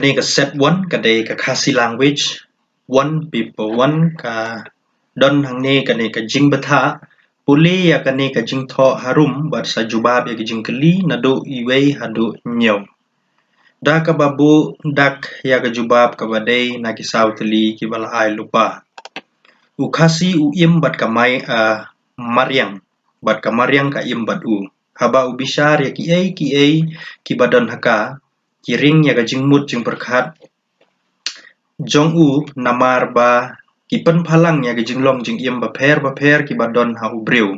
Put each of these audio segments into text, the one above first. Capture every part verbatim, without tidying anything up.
Kane ka set one ka dei ka Khasi language, one, paper one, ka don hangne kane ka jingbthah. Pule ïa kane ka jingthoh harum bad sa jubab ïa ka jingkylli naduh iwei haduh hynñiew. Da kaba buh dak ïa ka jubab kaba dei na ki saw tylli kiba la ai lypa. U Khasi u im bad ka mai, ah, mariang, bad ka mariang ka im bad u. Haba u bishar ïa kiei kiei kiba don ha ka, ki ring ïa ka jingmut jingpyrkhat jong u namar ba ki pynphalang ïa ka jinglong jingim bapher bapher kiba don ha u briew.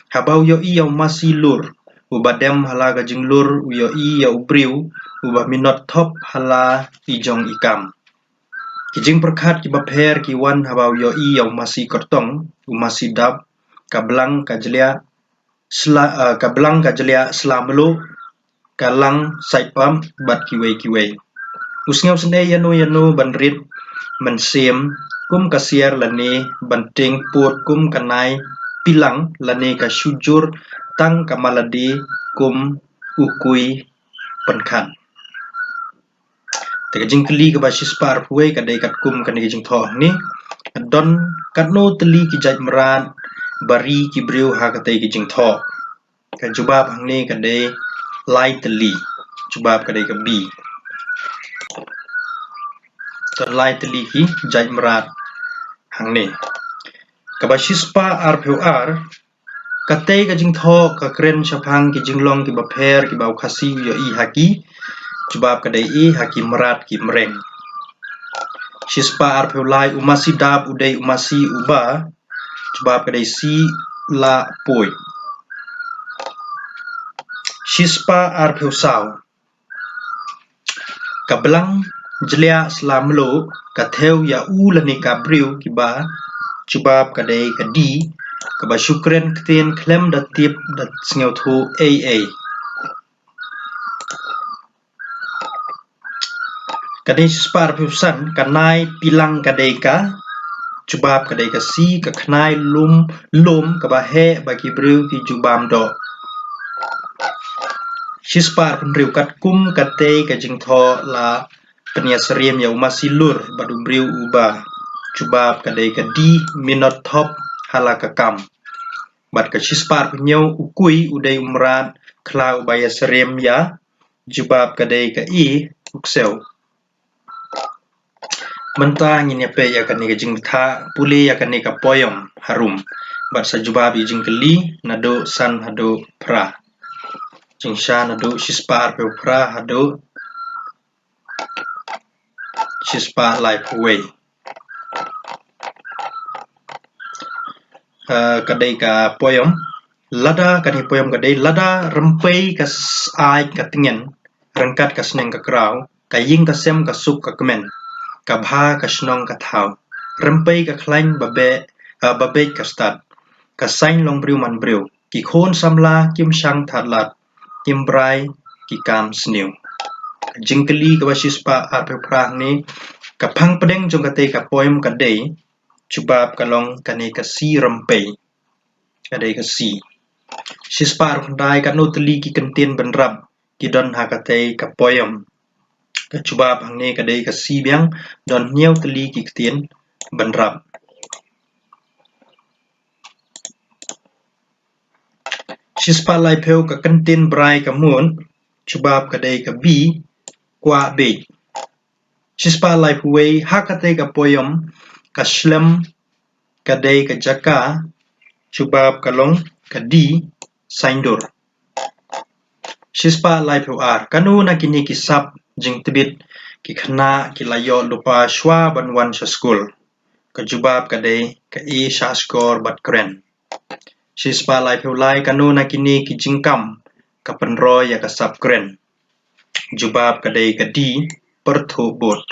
Haba u ïohi ïa u masi lur, uba dem ha la ka jinglur u ïohi ïa u briew uba minot thop ha la i jong i kam. Ki jingpyrkhat kiba pher ki wan haba u ïohi ïa u masi kyrtong, u masi dap, ka blang ka jliah, sla, ah, ka blang ka jliah sla mluh, ka lang sait pam bad kiwei kiwei. U sngewsynei ïano ïano ban rit mynsiem kum ka siar lane ban tieng pud kum ka nai pilang lane ka shujur tang ka malade kum u kui pynkhat. Te ka jingkylli kaba shispah arphew wei ka dei katkum kane ka jingthoh hangne. Don katno tylli ki jait mrad ba ri ki briew ha katei ka jingthoh? Ka jubab hangne ka dei lai tylli. Jubab ka dei ka B. Don lai tylli ki jait mrad hangne. Kaba shispah arphew ar, katei ka jingthoh ka kren shaphang ki jinglong kiba pher kiba u Khasi u ïohi ha ki. Jubab ka dei A, ha ki mrad ki mreng. Shispah arphew lai, u masi dap u dei u masi uba. Jubab ka dei C, la poi. Shispah arphew saw, ka blang jliah sla mluh ka thew ïa u lane ka briew kiba. Jubab ka dei ka D, kaba shu kren ktien khlem da tip da sngewthuh ei ei. Kane shispah arphew san, ka nai pilang ka dei ka. Jubab ka dei ka C, ka khnai lum lum kaba heh ba ki briew ki ju bam doh. Shispah arphew hynriew, katkum katei ka jingthoh la pynïasyriem ïa u masi lur bad u briew uba. Jubab ka dei ka D, minot thop ha la ka kam. Bad ka shispah arphew hynñiew, u kui u dei u mrad khlaw uba ïasyriem ïa. Jubab ka dei ka A, u ksew. Mynta ngin ïa peit ïa kane ka jingbthah, pule ïa kane ka poem harum bad sa jubab ïa jingkylli naduh san haduh phra. Jingshisha naduh shispah arphew phra haduh shispah laiphew wei. Eh, ka dei ka poem. Lada, kane poem ka dei, lada rympei ka s-, ai ka tngen, ryngkat ka sneng ka kraw, ka ïing ka sem ka suk ka kmen, ka bha ka shnong ka thaw. Rympei ka khlaiñ ba beh, eh, ba beit ka stad, ka saiñ long briew man briew. Ki khun samla kim shang thad lad, kim brai ki kam sniew. Ka jingkylli kaba shispah arphew phra hangne, ka phang pdeng jong katei ka poem ka dei, jubab ka long kane ka C, rympei. Ka dei ka C. Shispah arphew khyndai, katno tylli ki kyntien bynrap ki don ha katei ka poem? Ka jubab hangne ka dei ka C biang, don hynñiew tylli ki kyntien bynrap. Shispah laiphew, ka kyntien brai ka mut, jubab ka dei ka B, kwah beit. Shispah laiphew wei, ha katei ka poem, ka shlem ka dei ka jaka, jubab ka long ka D, saiñdur. Shispah laiphew ar, kano na kine ki sap jingtbit ki khynnah ki la ïoh lypa shwa ban wan sha skul? Ka jubab ka dei ka A, shahshkor bad kren. Shispah laiphew lai, kano na kine ki jingkam ka pynroi ïa ka sap kren? Jubab ka dei ka D, pyrthuh bud.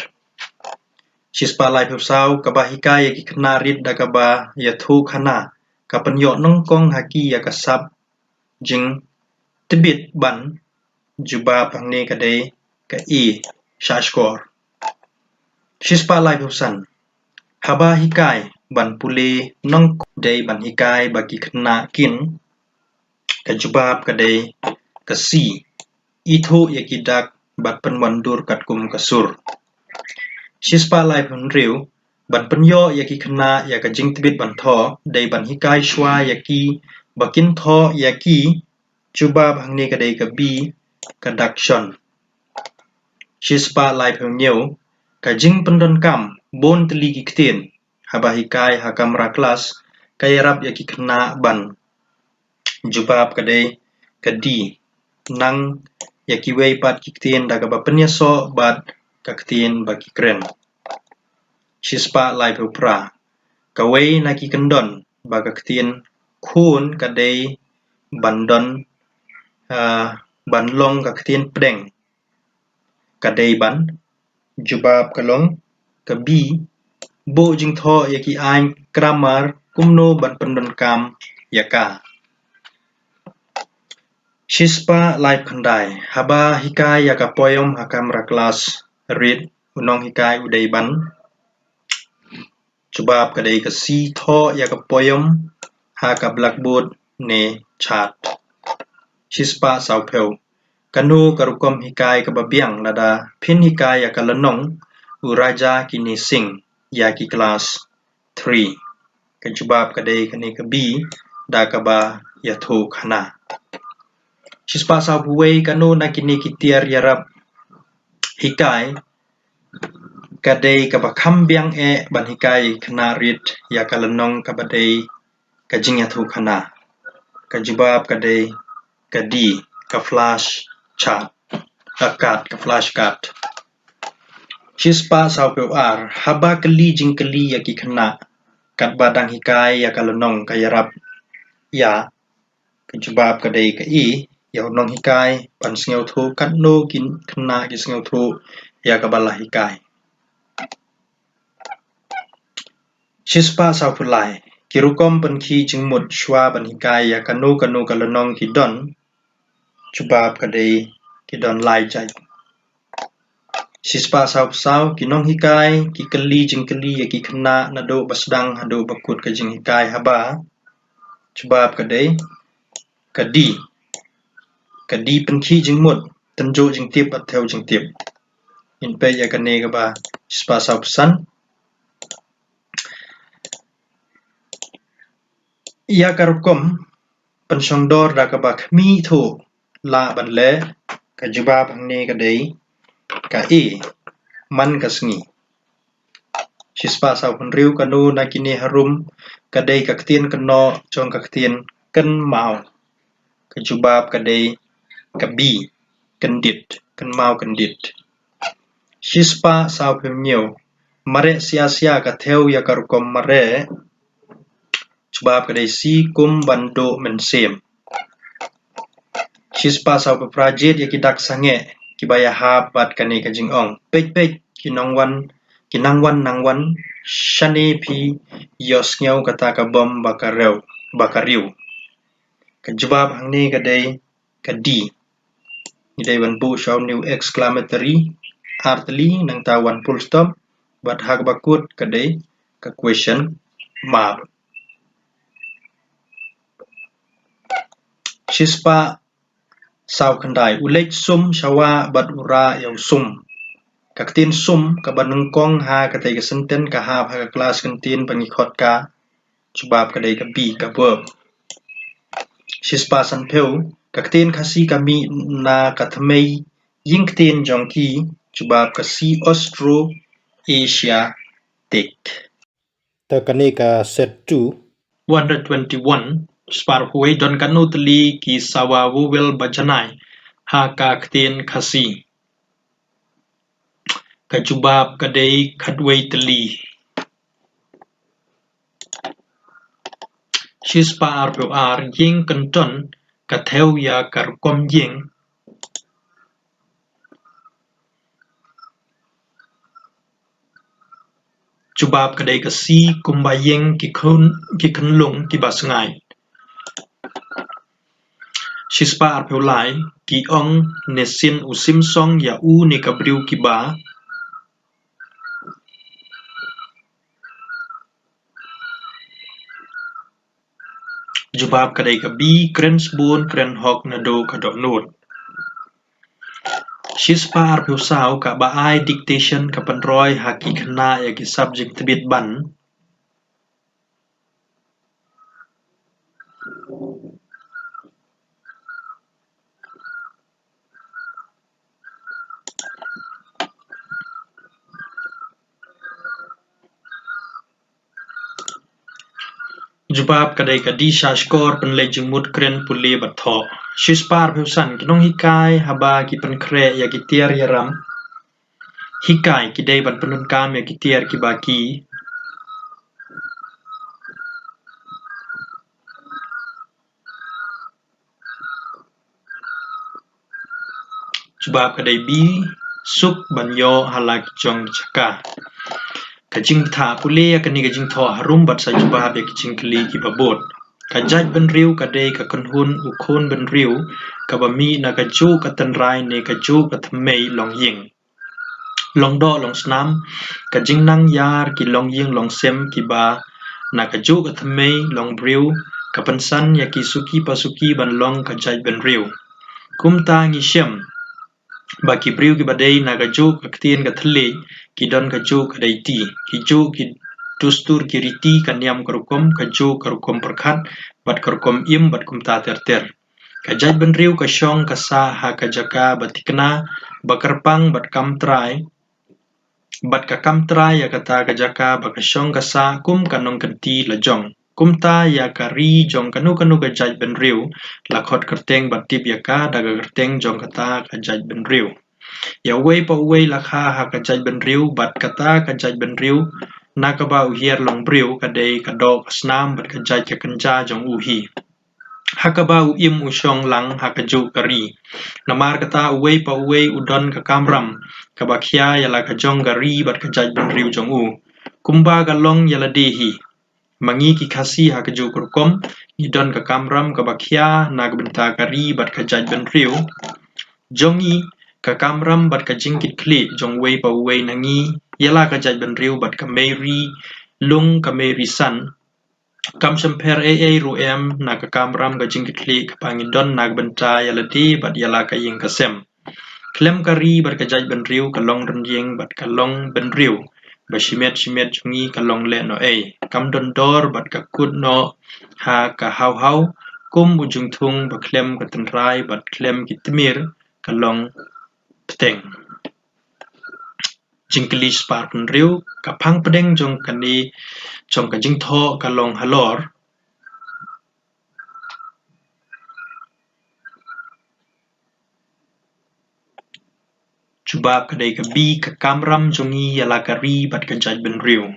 Shispah laiphew saw, kaba hikai ïa ki khynnah rit da kaba ïathuh khana ka pynïoh nyngkong ha ki ïa ka sap jingtbit ban. Jubab hangne ka dei ka A, shahshkor. Shispah laiphew san, haba hikai ban pule nyngkong dei ban hikai ba ki khynnah kin. Ka jubab ka dei ka C, ithuh ïa ki dak bad pynwandur katkum ka sur. Shispah laiphew hynriew, ban pynïoh ïa ki khynnah ïa ka jingtbit ban thoh, dei ban hikai shuwa ïa ki ba kin thoh ïa ki. Jubab hangne ka dei ka B, ka dakshon. Shispah laiphew hynñiew, ka jingpyndonkam bun tylli ki ktien haba hikai ha kamra klas ka ïarap ïa ki khynnah ban. Jubab ka dei ka D, nang ïa kiwei pat ki ktien da kaba pynïasoh bad ka ktien ba ki kren. Shispah laiphew phra, kawei na ki kyndon ba ka ktien khun ka dei ban don, ah, ban long ka ktien pdeng, ka dei ban. Jubab ka long ka B, buh jingthoh ïa ki aiñ grammar kumno ban pyndonkam ïa ka. Shispah laiphew khyndai, haba hikai ïa ka poem ha kamra klas, rit, u nonghikai u dei ban. Jubab ka dei ka C, thoh ïa ka poem ha ka blackboard ne chart. Shispah sawphew, kano ka rukom hikai kaba biang lada phin hikai ïa ka lynnong U Raja Ki Nising ïa ki klas three? Ka jubab ka dei kane ka B, da kaba ïathuhkhana. Shispah sawphew wei, kano na kine ki tiar ïarap hikai ka dei kaba kham biang eh ban hikai khynnah rit ïa ka lynnong kaba dei ka jingïathuhkhana? Ka jubab ka dei ka D, ka flash chart, ka card, ka flash card. Shispah sawphew ar, haba kylli jingkylli ïa ki khynnah katba dang hikai ïa ka lynnong ka ïarap ïa. Ka jubab ka dei ka E, ïa u nonghikai ban sngewthuh katno ki khynnah ki sngewthuh ïa kaba la hikai. Shispah sawphew lai, ki rukom pynkhih jingmut shuwa ban hikai ïa kano kano ka lynnong ki don. Jubab ka dei ki don lai jait. Shispah sawphew saw, ki nonghikai ki kylli jingkylli ïa ki khynnah naduh ba sdang haduh ba kut ka jinghikai haba. Jubab ka dei ka D, ka D, pynkhih jingmut, tynjuh jingtip bad thew jingtip. Ngin peit ïa kane kaba shispah sawphew san. Ïa ka rukom pynshongdor da kaba khmih thuh lah ban leh, ka jubab hangne ka dei ka A, man ka sngi. Shispah sawphew hynriew, kano na kine harum ka dei ka ktien kynnoh jong ka ktien kynmaw? Ka jubab ka dei ka B, kyndit, kynmaw kyndit. Shispah sawphew hynñiew, mareh sia sia ka thew ïa ka rukom mareh. Jubab ka dei C, kum ban duh mynsiem. Shispah sawphew phra, jied ïa ki dak sangeh kiba ïahap bad kane ka jingong. Peit peit ki nongwan, ki nangwan nangwan shane phi ïohsngew kata ka bom ba ka riew, ba ka riew. Ka jubab hangne ka dei ka D. Ngi dei ban buh sha u new exclamatory, ar tylli, nangta one full stop, bad ha kaba kut ka dei ka question mark. Shispah sawkhyndai, u leit sum sha wah bad u rah ïa u sum. Ka ktien sum kaba nyngkong ha katei ka sentence ka hap ha ka klas kyntien ba ngi khot ka, jubab ka dei ka B, ka verb. Shispah sanphew, ka ktien Khasi ka mih na ka thymmei ïing ktien jong ki, jubab ka C, Austro-Asiatic. Te kane ka set two. One hundred twenty-one, shispah arphew wei, don katno tylli ki sawa vowel ba janai ha ka ktien Khasi? Ka jubab ka dei khatwei tylli. Shispah arphew ar, ïing kyndon ka thew ïa ka rukom ïing. Jubab ka dei ka C, kumba ïing ki khun, ki khunlung kiba sngaid. Shispah arphew lai, ki ong ne sin u sim song ïa u ne ka briew kiba. Jubab ka dei ka B, kren sbun kren hok naduh ka dohnud. Shispah arphew saw, kaba ai dictation ka pynroi ha ki khynnah ïa ki sap jingtbit ban. Jubab ka dei ka D sha shkor, pynleit jingmut, kren, pule bad thoh. Shispah arphew san, ki nonghikai haba ki pynkhreh ïa ki tiar ïaram hikai, ki dei ban pyndonkam ïa ki tiar kiba ki Jubab ka dei B, suk ban ïoh ha la ki jong ki jaka. Ka jingtha, pule ïa kane ka jingthoh harum bad sa jubab ïa ki jingkylli kiba bud. Ka jaitbynriew ka dei ka kynhun u khun bynriew kaba mih na kajuh ka tynrai ne kajuh ka thymmei longïing, longdoh longsnam. Ka jingnang ïar ki longïing longsem kiba na kajuh ka thymmei longbriew ka pynsan ïa ki suki pa suki ban long ka jaitbynriew. Kumta ngi shem ba ki briew kiba dei na kajuh ka ktien ka thylliej ki don kajuh ka daiti, ki juh ki dustur, ki riti, ka niam ka rukom, kajuh ka rukom pyrkhat bad ka rukom im bad kumta ter ter. Ka jaitbynriew ka shong ka sah ha ka jaka ba thikna, ba kyrpang bad kam trai, bad ka kam trai ïa kata ka jaka ba ka shong ka sah kum ka nongkynti la jong. Kumta ïa ka ri jong kano kano ka jaitbynriew la khot kyrteng bad tip ïa ka da ka kyrteng jong kata ka jaitbynriew. Ïa uwei pa uwei la kha ha ka jaitbynriew bad kata ka jaitbynriew na kaba u hiar longbriew ka dei ka doh ka snam bad ka jait ka kynja jong u hi, ha kaba u im u shong lang ha kajuh ka ri. Namar kata uwei pa uwei u don ka kamram kaba khia ïa la ka jong ka ri bad ka jaitbynriew jong u. Kumba ka long ïa lade hi, ma ngi ki Khasi ha kajuh ka rukom ngi don ka kamram kaba khia na ka bynta ka ri bad ka jaitbynriew jong ngi. Ka kamram bad ka jingkitkhlieh jong uwei pa uwei na ngi ïa la ka jaitbynriew bad ka mei ri lung, ka mei ri san, kam shym pher ei ei ruh em na ka kamram ka jingkitkhlieh kaba ngi don na ka bynta ïa lade bad ïa la ka ïing ka sem. Khlem ka ri bad ka jaitbynriew, ka longrynïeng bad ka longbynriew ba shimet shimet jong ngi ka long lehnohei, kam don dor bad ka kut noh ha ka haw haw kum u jingthung ba khlem ka tynrai bad khlem ki tmier ka long bteng. Jingkylli shispah arphew hynriew, ka phang pdeng jong kane, jong ka jingthoh ka long halor. Jubab ka dei ka B, ka kamram jong ngi ïa la ka ri bad ka jaitbynriew.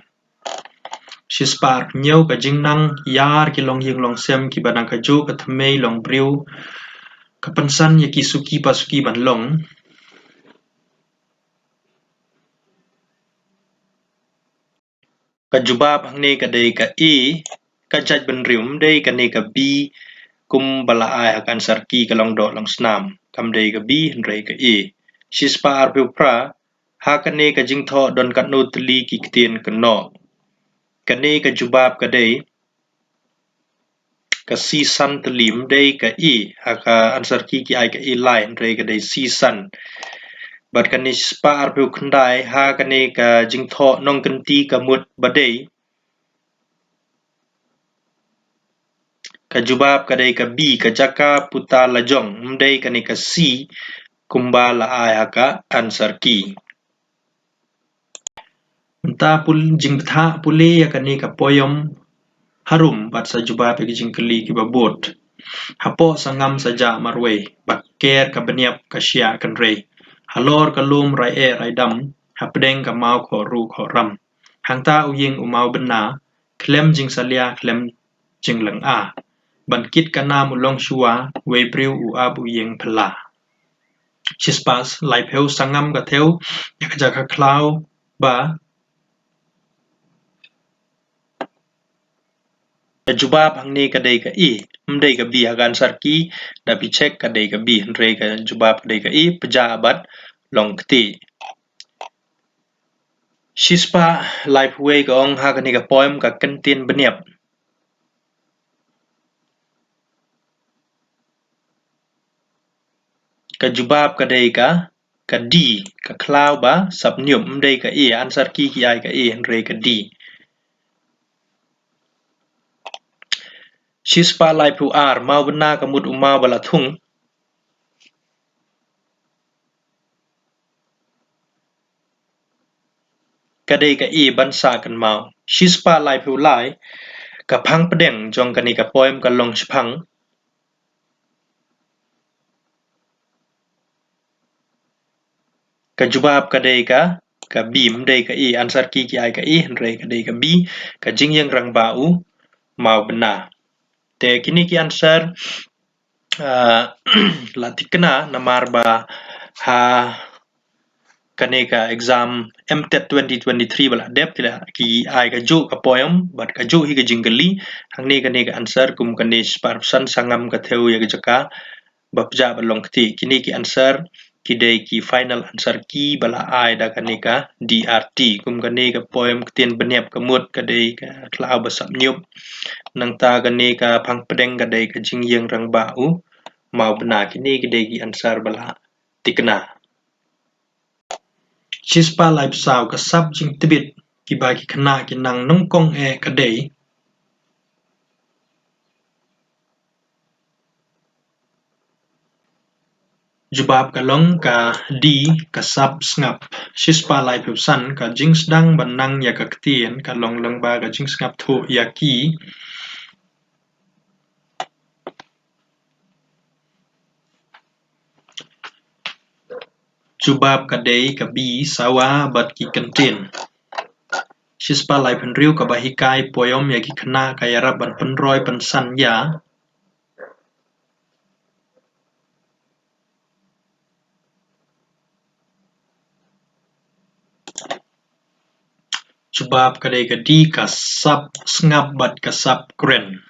Shispah arphew hynñiew, ka jingnang ïar ki longïing longsem kiba na kajuh ka thymmei longbriew ka pynsan ïa ki suki pa suki ban long. Ka jubab hangne ka dei ka A, ka jaitbynriew, ym dei kane ka B kumba la ai ha ka answer key ka longdoh longsnam. Kam dei ka B hynrei ka A. Shispah arphew phra, ha kane ka jingthoh don katno tylli ki ktien kynnoh? Kane ka jubab ka dei ka C san tylli, ym dei ka A. Ha ka answer key ki ai ka A lai, hynrei ka dei C san. Bad kane shispah arphew khyndai, ha kane ka jingthoh nongkynti ka mut ba dei, ka jubab ka dei ka B, ka jaka puta lajong, ym dei kane ka C kumba la ai ha ka answer key. Mynta pul-, jingbatai pule ïa kane ka poem harum bad sa jubab ïa ki jingkylli kiba bud. Hapoh sangam sa jah marwei, bad ker ka bniap ka shiah kynrei. Halor ka lum rai eh rai dam, hapdeng ka maw khohruh khohram. Hangta u ïeng u maw bynna, khlem jingsalia khlem jinglynga. Ban kit ka nam u longshuwa, wei briew u ap u ïeng phylla. Shispah laiphew, sangam ka thew ïa ka jaka khlaw ba. Ka jubab hangne ka dei ka A, ym dei ka B. Ha ka answer key da phi check ka dei ka B, hynrei ka jubab ka dei ka A, pjah bad long kti. Shispah laiphew wei, ka ong ha kane ka poem ka kyntien bniap, ka jubab ka dei ka ka D, ka khlaw ba sap niup, ym dei ka A, answer key ki ai ka A, hynrei ka D. Shispah laiphew ar, maw bynna ka mut u maw ba la thung. Ka dei ka A, ban sah kynmaw. Shispah laiphew lai, ka phang pdeng jong kane ka poem ka long shaphang. Ka jubab ka dei ka, ka B, ym dei ka A, answer key ki ai ka A, hynrei ka dei ka B, ka jingïeng rangbah u maw bynna. Te kine ki answer, ah, la thikna namar ba ha kane ka exam M TET twenty twenty-three ba la dep ki la, ki ai kajuh ka poem bad kajuh hi ka jingkylli. Hangne kane ka answer kum kane shispah arphew san, sangam ka thew ïa ka jaka ba pjah ba long kti. Kine ki answer ki dei ki final answer key ba la ai da kane ka D R T. Kum kane ka poem ktien bniap ka mut ka dei ka khlaw ba sap niup. Nangta kane ka phang pdeng ka dei ka jingïeng rangbah u maw bynna. Kine ki dei ki answer ba la thikna. Shispah laiphew saw, ka sap jingtbit kiba ki khynnah ki nang nyngkong eh ka dei. Jubab ka long ka D, ka sap sngap. Shispah laiphew san, ka jingsdang ban nang ïa ka ktien ka long lyngba ka jingsngap thuh ïa ki. Jubab ka dei ka B, sawa bad ki kyntien. Shispah laiphew hynriew, kaba hikai poem ïa ki khynnah ka ïarap ban pynroi pynsan ïa. Jubab ka dei ka D, ka sap sngap bad ka sap kren.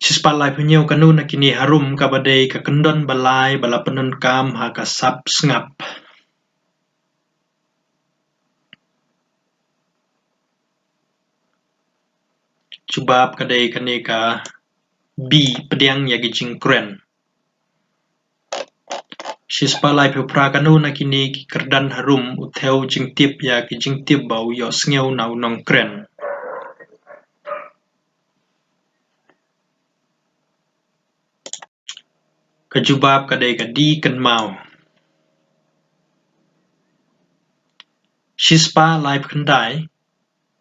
Shispah laiphew hynñiew, kano na kine harum kaba dei ka kyndon ba lai ba la pyndonkam ha ka sap sngap. Jubab ka dei kane ka B, pdiang ïa ki jingkren. Shispah laiphew phra, kano na kine ki kyrdan harum u thew jingtip ïa ki jingtip ba u ïohsngew na u nongkren. Ka jubab ka dei ka D, kynmaw. Shispah laiphew khyndai,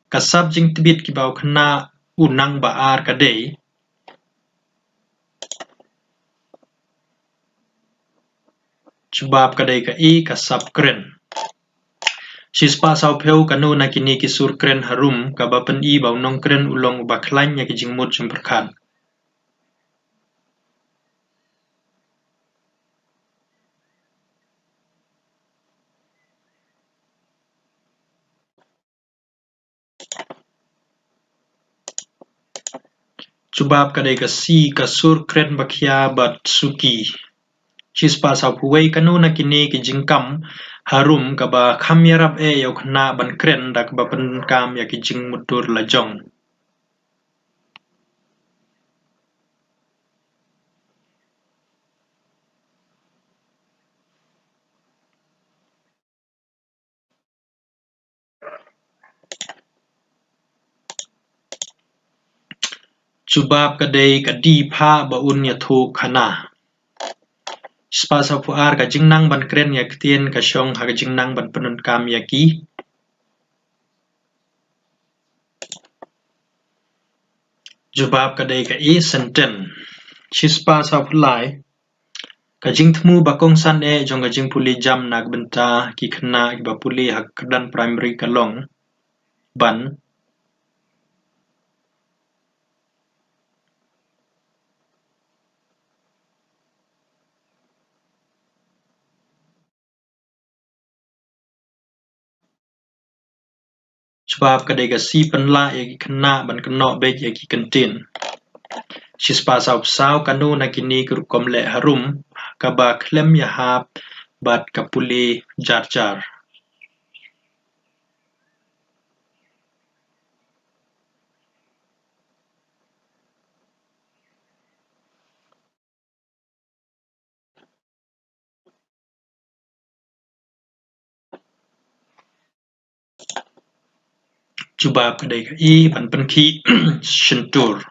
ka sap jingtbit kiba u khynnah u nang ba ar ka dei. Jubab ka dei ka A, ka sap kren. Shispah sawphew, kano na kine ki sur kren harum kaba pyni ba u nongkren u long uba khlaiñ ïa ki jingmut jingpyrkhat. Jubab ka dei ka C, ka sur kren ba khia bad suki. Shispah sawphew wei, kano na kine ki jingkam harum kaba kham ïarap eh ïa u khynnah ban kren da kaba pyndonkam ïa ki jingmutdur lajong. Jubab ka dei ka D, phah ba un ïathuh khana. Shispah sawphew ar, ka jingnang ban kren ïa ktien ka shong ha ka jingnang ban pyndonkam ïa ki. Jubab ka dei ka A, sentence. Shispah sawphew lai, ka jingthmu ba kongsan eh jong ka jingpule jam na ka bynta ki khynnah kiba pule ha ka kyrdan primary ka long ban. Jubab ka dei ka C, pynlah ïa ki khynnah ban kynnoh beit ïa ki kyntien. Shispah sawphew saw, kano na kine ki rukom leh harum kaba khlem ïahap bad ka pule jar jar. Jubab ka dei ka E, ban pynkhih shyntur.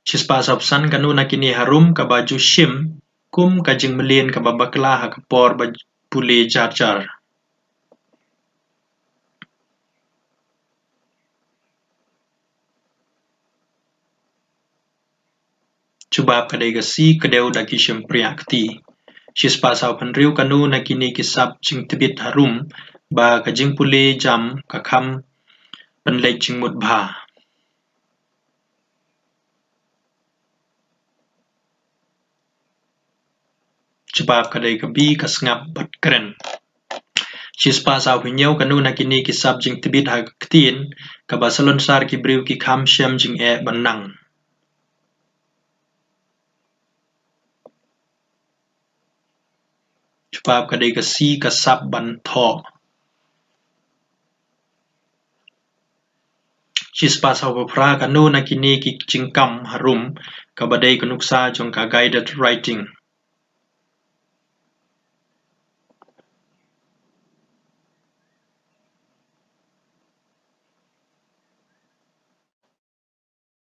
Shispah sawphew san, kano na kine harum kaba ju shim kum ka jingmlien kaba bakla ha ka por ba pule jar jar? Jubab ka dei ka C, kdew da ki shympriah kti. Shispah sawphew hynriew, kano na kine ki sap jingtbit harum ba ka jingpule jam ka kham pynleit jingmut bha? Jubab ka dei ka B, ka sngap bad kren. Shispah sawphew hynñiew, kano na kine ki sap jingtbit ha ka ktien kaba salonsar ki briew ki kham shem jingeh ban nang? Jubab ka dei ka C, ka sap ban thoh. Shispah sawphew phra, kano na kine ki jingkam harum kaba dei ka nuksa jong ka guided writing?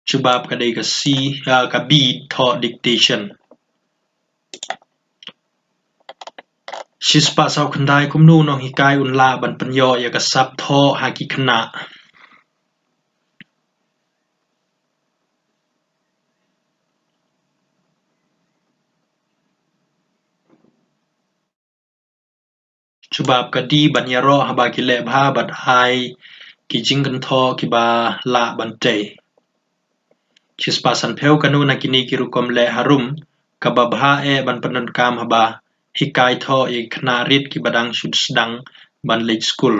Jubab ka dei ka C, ah, ka B, thoh dictation. Shispah sawphew khyndai, kumno u nonghikai un lah ban pynïoh ïa ka sap thoh ha ki khynnah? Jubab ka D, ban ïaroh haba ki leh bha bad ai ki jingkynthoh kiba lah ban tei. Shispah sanphew, kano na kine ki rukom leh harum kaba bha eh ban pyndonkam haba hikai thoh ïa ki khynnah rit kiba dang shu sdang ban leit skul?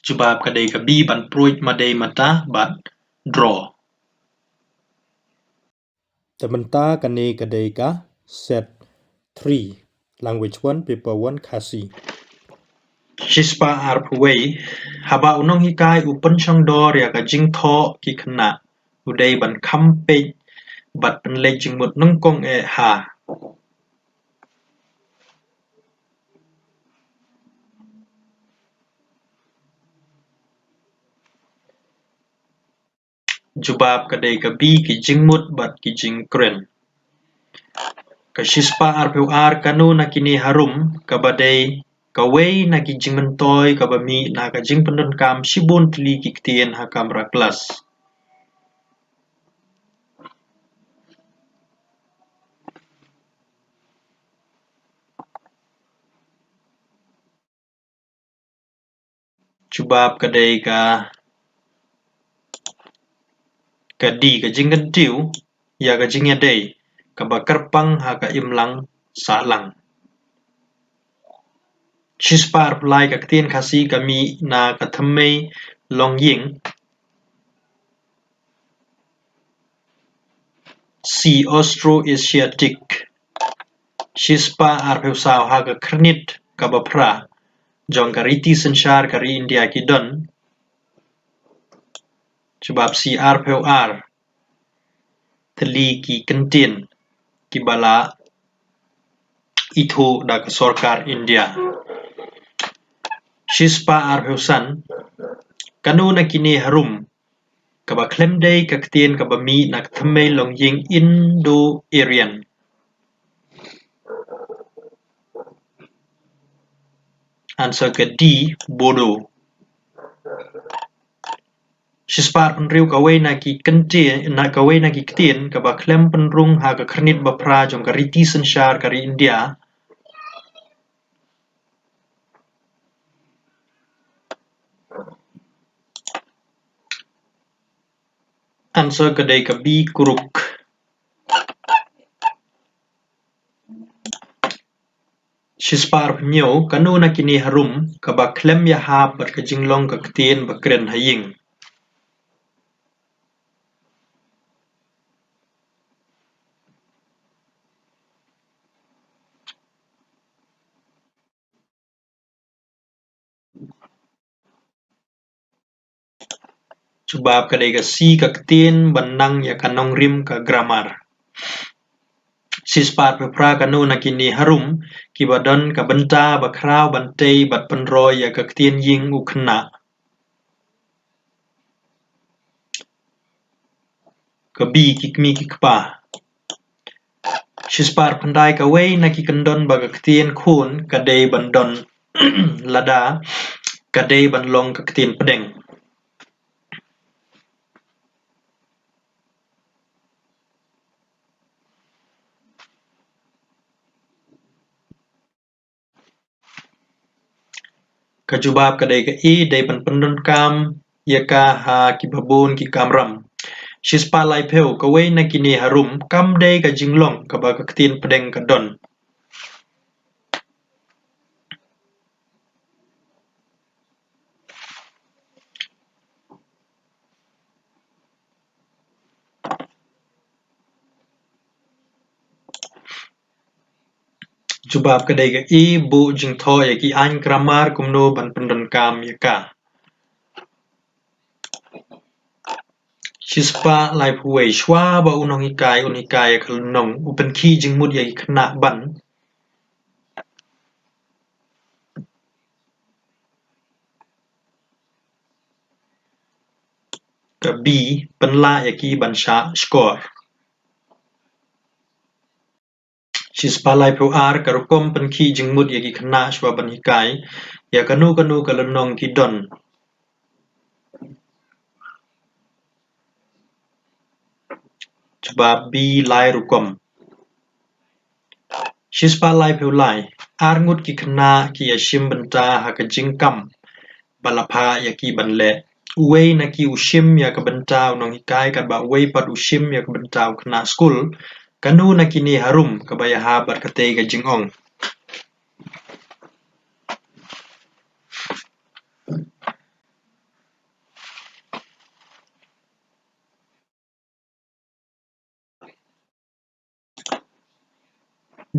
Jubab ka dei ka B, ban pruid madei mata bad draw. Te mynta kane ka dei ka set three, language one, paper one, Khasi. Shispah arphew wei, haba u nonghikai u pynshongdor ïa ka jingthoh ki khynnah, u dei ban kham peit bad pynleit jingmut nyngkong eh ha? Jubab ka dei ka B, ki jingmut bad ki jingkren. Ka shispah arphew ar, kano na kine harum kaba dei kawei na ki jingmyntoi kaba mih na ka jingpyndonkam shibun tylli ki ktien ha kamra klas? Jubab ka dei ka, ka D, ka jingkyntiew ïa ka jingïadei kaba kyrpang ha ka imlang sahlang. Shispah arphew lai, ka ktien Khasi ka mih na ka thymmei longïing. C, Austro-Asiatic. Shispah arphew saw, ha ka khyrnit kaba phra jong ka riti synshar ka ri India ki don, jubab C, arphew ar tylli ki kyntien kiba la ithuh da ka sorkar India. Shispah arphew san, kano na kine harum kaba khlem dei ka ktien kaba mih na ka thymmei longïing Indo-Aryan? Answer ka D, Bodo. Shispah arphew hynriew, kawei na ki kyntien, na kawei na ki ktien kaba khlem pynrung ha ka khyrnit ba phra jong ka riti synshar ka ri India. Answer ka dei ka B, Kurukh. Shispah arphew hynñiew, kano na kine harum kaba khlem ïahap bad ka jinglong ka ktien ba kren ha ïing? Jubab ka dei ka C, ka ktien ban nang ïa ka nongrim, ka grammar. Shispah arphew phra, kano na kine harum kiba don ka bynta bakhraw ban tei bad pynroi ïa ka ktien ïing u khynnah? Ka B, ki kmie ki kpa. Shispah arphew khyndai, kawei na ki kyndon ba ka ktien khun ka dei ban don lada ka dei ban long ka ktien pdeng. Ka jubab ka dei ka A, dei ban pyndonkam ïa ka ha kiba bun ki kamram. Shispah laiphew, kawei na kine harum kam dei ka jinglong kaba ka ktien pdeng ka don. Jubab ka dei ka A, buh jingthoh ïa ki aiñ grammar kumno ban pyndonkam ïa ka. Shispah laiphew wei, shuwa ba u nonghikai un hikai ïa ka lynnong, u pynkhih jingmut ïa ki khynnah ban. Ka B, pynlah ïa ki ban shah shkor. Shispah laiphew ar, ka rukom pynkhih jingmut ïa ki khynnah shuwa ban hikai ïa kano kano ka lynnong ki don. Jubab B, lai rukom. Shispah laiphew lai, arngut ki khynnah ki ïashim bynta ha ka jingkam ba la phah ïa ki ban leh. Uwei na ki u shim ïa ka bynta u nonghikai katba uwei pat u shim ïa ka bynta u khynnah skul. Kano na kine harum kaba ïahap bad katei ka jingong?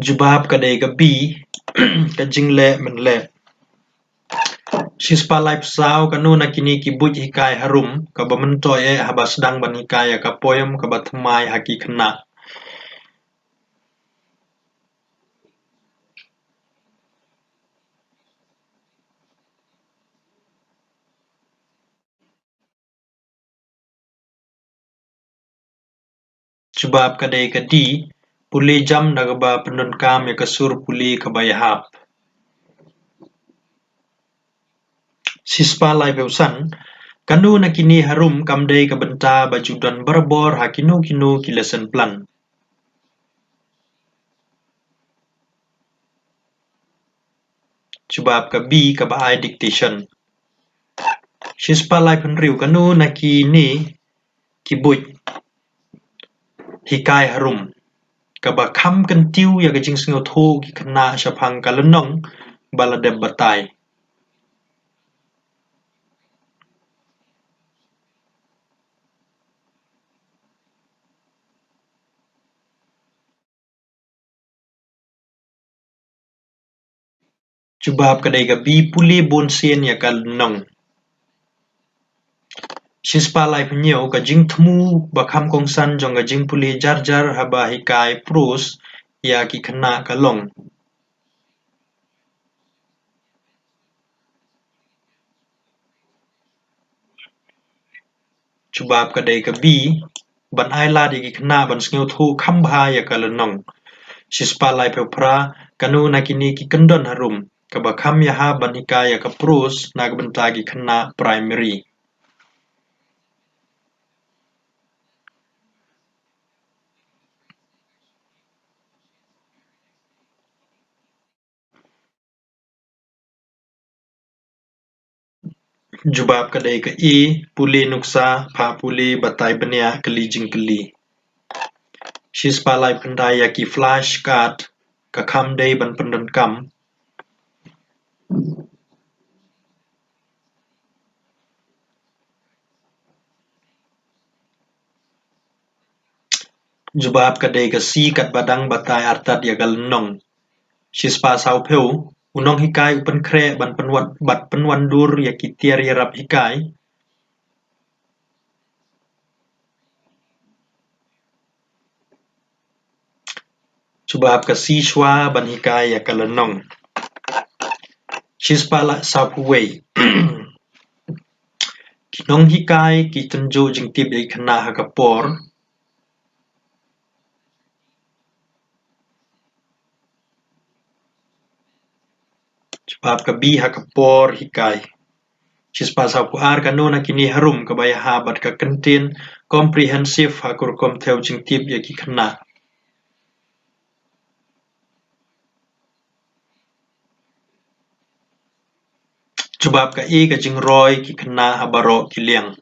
Jubab ka dei ka B, ka jingleh mynleh. Shispah laiphew saw, kano na kine ki buit hikai harum kaba myntoi eh haba sdang ban hikai ïa ka poem kaba thymmai ha ki khynnah? Jubab ka dei ka D, pule jam da kaba pyndonkam ïa ka sur pule kaba ïahap. Shispah laiphew san, kano na kine harum kam dei ka bynta ba ju don barabor ha kino kino ki lesson plan? Jubab ka B, kaba ai dictation. Shispah laiphew hynriew, kano na kine ki buit hikai harum kaba kham kyntiew ïa ka jingsngewthuh ki khynnah shaphang ka lynnong ba la dep batai? Jubab ka dei ka B, pule bun sien ïa ka lynnong. Shispah laiphew hynñiew, ka jingthmu ba kham kongsan jong ka jingpule jar jar haba hikai prose ïa ki khynnah ka long? Jubab ka dei ka B, ban ai lad ïa ki khynnah ban sngewthuh kham bha ïa ka lynnong. Shispah laiphew phra, kano na kine ki kyndon harum kaba kham ïahap ban hikai ïa ka prose na ka bynta ki khynnah primary? Jubab ka dei ka A, pule nuksa, phah pule, batai bniah, kylli jingkylli. Shispah laiphew khyndai, ïa ki flashcard ka kham dei ban pyndonkam? Jubab ka dei ka C, katba dang batai artat ïa ka lynnong. Shispah sawphew, u nonghikai u pynkhreh ban pynwan, bad pynwandur ïa ki tiar ïarap hikai. Jubab ka C shuwa ban hikai ïa ka lynnong. Shispah la sawphew wei. Ki nonghikai ki tynjuh jingtip ïa ki khynnah ha ka por. Jubab ka B ha ka por hikai. Shispah sawphew ar, kano na kine harum kaba ïahap bad ka kyntien comprehensive ha ka rukom thew jingtip ïa ki khynnah? Jubab ka A, ka jingroi ki khynnah ha baroh ki liang.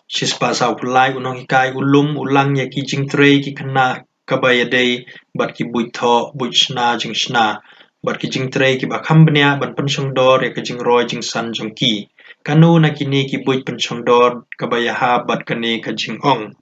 Shispah sawphew lai, u nonghikai u lum u lang ïa ki jingtrei ki khynnah kaba ïadei bad ki buit thoh, buit shna jingshna, bad ki jingtrei kiba kham bniah ban pynshongdor ïa ka jingroi jingsan jong ki. Kano na kine ki buit pynshongdor kaba ïahap bad kane ka jingong?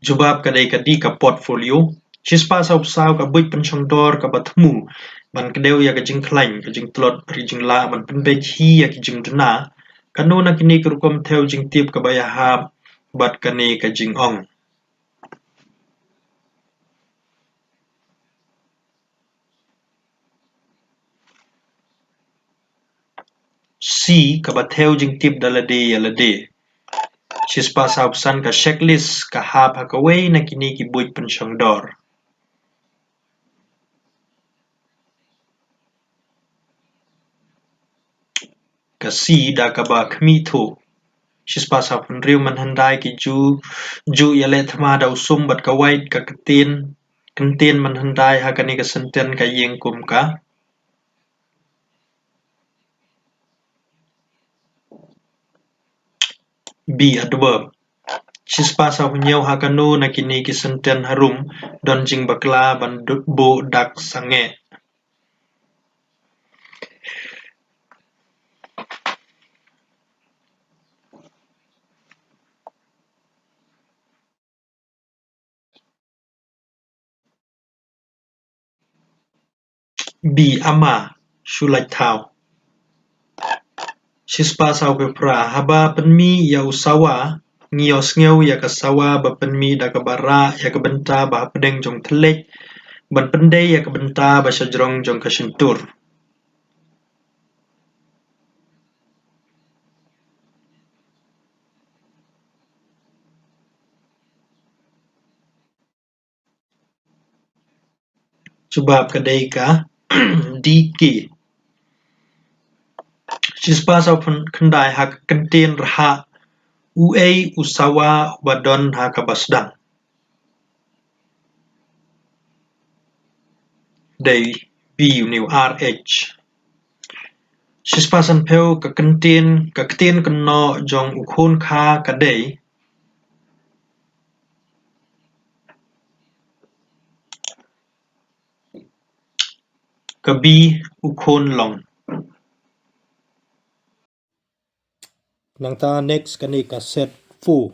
Jubab ka dei ka D, ka portfolio. Shispah sawphew saw, ka buit pynshongdor kaba thmu ban kdew ïa ka jingkhlaiñ, ka jingtlot, ka jinglah ban pynbeit hi ïa ki jingduna. Kano na kine ki rukom thew jingtip kaba ïahap bad kane ka jingong? C, kaba thew jingtip da lade ïa lade. Shispah sawphew san, ka checklist ka hap ha kawei na kine ki buit pynshongdor? Ka C, da kaba khmih thuh. Shispah sawphew hynriew, mynhyndai ki ju, ju ïaleh thma da u sum bad ka wait, ka kyntien, kyntien mynhyndai ha kane ka sentence ka ïeng kum ka B, adverb. Shispah sawphew hynñiew, ha kano na kine ki sentence harum don jingbakla ban du-, buh dak sangeh? B, ama, shu lait thaw. Shispah sawphew phra, haba pynmih ïa u sawa, ngi ïohsngew ïa ka sawa ba pynmih da kaba rah ïa ka bynta ba hapdeng jong thylliej ban pyndei ïa ka bynta ba shajrong jong ka shyntur. Jubab ka dei ka D, ki. Shispah sawphew khyndai, ha ka kyntien rhah, uei u sawa uba don ha kaba sdang? Dei B, une u R H. Shispah sanphew, ka kyntien, ka ktien kynnoh jong u khun kha ka dei ka B, u khun long. Nangta next kane ka set four.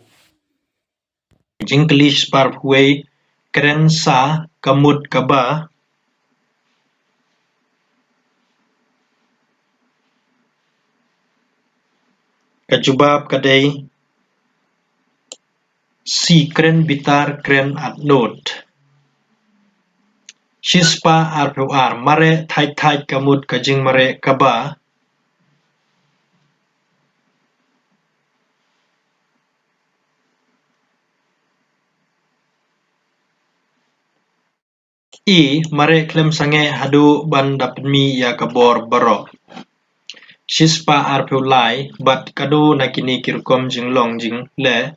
Jingkylli shispah arphew wei, kren sa ka mut kaba. Ka jubab ka dei C, kren bitar, kren atnud. Shispah arphew ar, mareh thait thait ka mut ka jingmareh kaba. E, mareh khlem sangeh haduh ban da pynmih ïa ka bor baroh. Shispah arphew lai, bad kano na kine ki rukom jinglong jingleh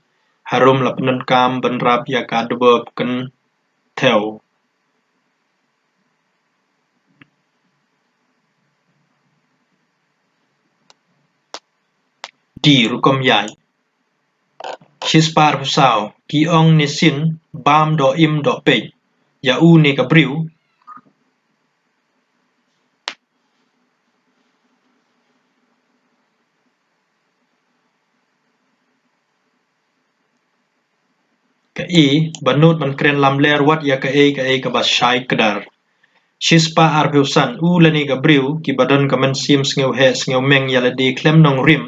harum la pyndonkam bynrap ïa ka adverb kynthew? D, rukom ïaid. Shispah arphew saw, ki ong ne sien, bam doh im doh peit ïa u ne ka briew. Ka E, ba nud ban kren lamler wat ïa kaei kaei kaba shai kdar. Shispah arphew san, u lane ka briew kiba don ka mynsiem sngewheh sngewmeng ïa lade khlem nongrim,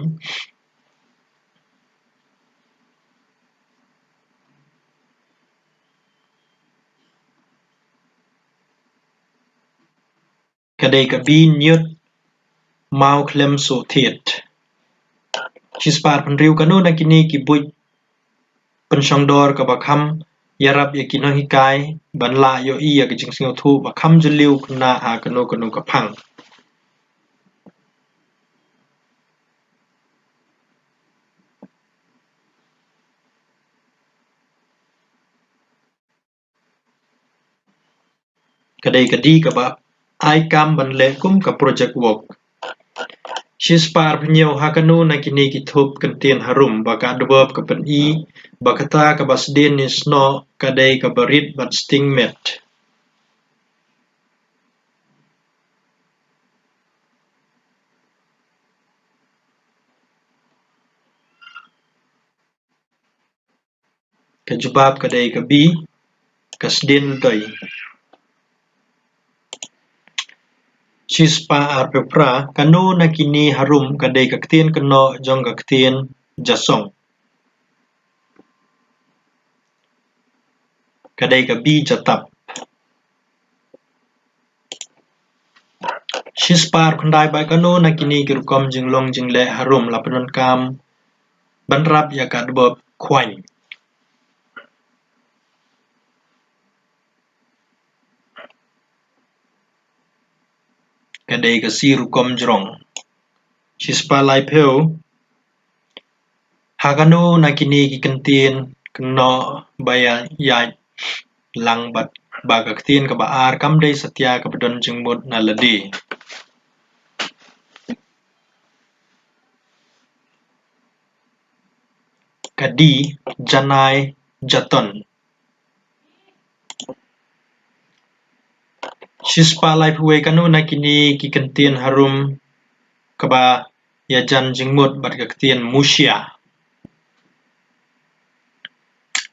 ka dei ka B, ñiut maw khlem suh thied. Shispah arphew hynriew, kano na kine ki buit pynshongdor kaba kham ïarap ïa ki nonghikai ban lah ïohi ïa ka jingsngewthuh ba kham jylliew khynnah ha kano kano ka phang? Ka dei ka D, kaba ai kam ban leh kum ka project work. Shispah arphew hynñiew, ha kano na kine ki thup kyntien harum ba ka adverb ka pyni ba kata kaba sdien ne snoh ka dei kaba rit bad sting met? Ka jubab ka dei ka B, ka sdien ldoi. Shispah arphew phra, kano na kine harum ka dei ka ktien kynnoh jong ka ktien jasong? Ka dei ka B, jatap. Shispah arphew khyndai, bad kano na kine ki rukom jinglong jingleh harum la pyndonkam ban rap ïa ka adverb khwaiñ? Ka dei ka C, rukom jrong. Shispah laiphew, ha kano na kine ki kyntien kynnoh ba ïa ïaid lang bad ba ka ktien kaba ar kam dei satia kaba don jingmut na lade? Ka D, janai jaton. Shispah laiphew wei, kano na kine ki kyntien harum kaba ïajan jingmut bad ka ktien mushia?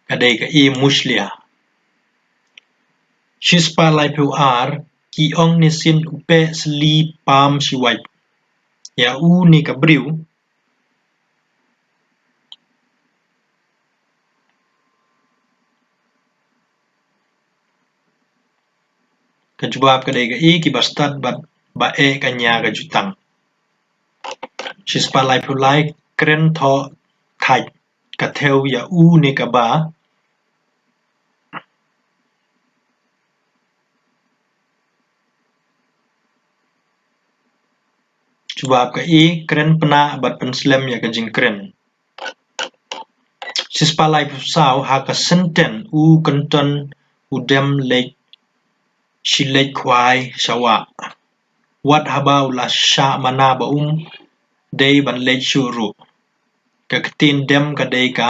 Ka dei ka E, mushlia. Shispah laiphew ar, ki ong ne sien u peh sli pam shiwait. Ïa u ne ka briew? Ka jubab ka dei ka E, kiba stad bad ba eh ka nia ka jutang. Shispah laiphew lai, kren thoh thait, ka thew ïa u ne kaba? Jubab ka E, kren pynah bad pynslem ïa ka jingkren. Shispah laiphew saw, ha ka senten u Kynton u dem leit shi leit khwai sha wah. Wat haba u la shah mana ba um dei ban leit shuh ruh. Ka ktien dem ka dei ka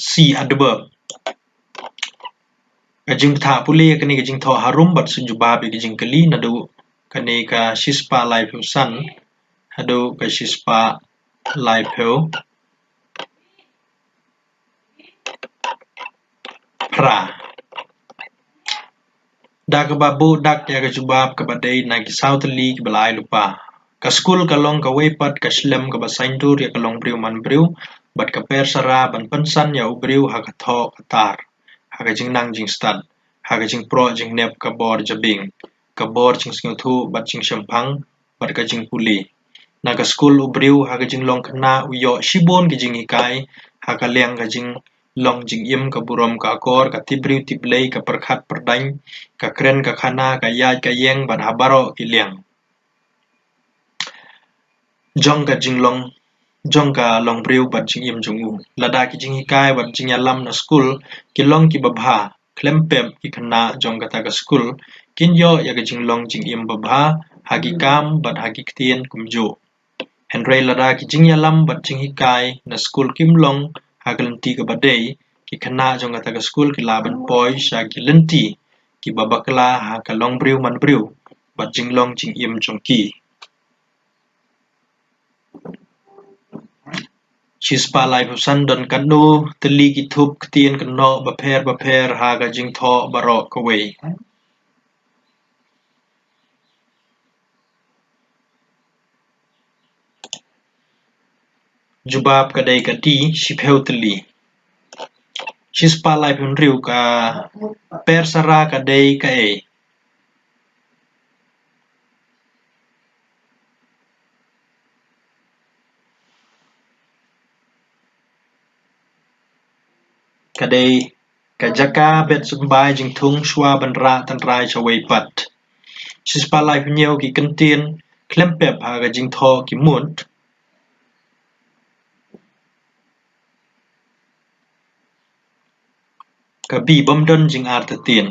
C, adverb. Ka jingpyntha pule ïa kane ka jingthoh harum bad shu jubab ïa ka jingkylli naduh kane ka shispah laiphew san haduh ka shispah laiphew phra. Da kaba buh dak ïa ka jubab kaba dei na ki saw tylli kiba la ai lypa. Ka skul ka long kawei pat ka shlem kaba saiñdur ïa ka longbriew manbriew bad ka pyrshah ban pynsan ïa u briew ha ka thoh ka tar, ha ka jingnang jingstad, ha ka jingproh jingnep, ka bor jabieng, ka bor jingsngewthuh bad jingshemphang bad ka jingpule. Na ka skul u briew ha ka jinglong khynnah u ïoh shibun ki jinghikai ha ka liang ka jinglong jingim, ka burom ka akor, ka tipbriew tipblei, ka pyrkhat pyrdaiñ, ka kren ka khana, ka ïaid ka ïeng bad ha baroh ki liang jong ka jinglong jong ka longbriew bad jingim jong u. Lada ki jinghikai bad jingïalam na skul ki long kiba bha, khlem pep ki khynnah jong kata ka skul kin ïoh ïa ka jinglong jingim babha ha ki kam bad ha ki ktien kumjuh. Hynrei lada ki jingïalam bad jinghikai na skul kim long ha ka lynti kaba dei, ki khynnah jong kata ka skul ki lah ban poi sha ki lynti kiba bakla ha ka longbriew manbriew bad jinglong jingim jong ki. Shispah laiphew san, don katno tylli ki thup ktien kynnoh bapher bapher ha ka jingthoh baroh kawei? Jubab ka dei ka D, shiphew tylli. Shispah laiphew hynriew, ka per sara ka dei kaei? Ka dei ka jaka bet symbai jingthung shuwa ban rah tynrai shawei pat. Shispah laiphew hynñiew, ki kyntien khlem pep ha ka jingthoh ki mut. Ka B, bym don jingartatien.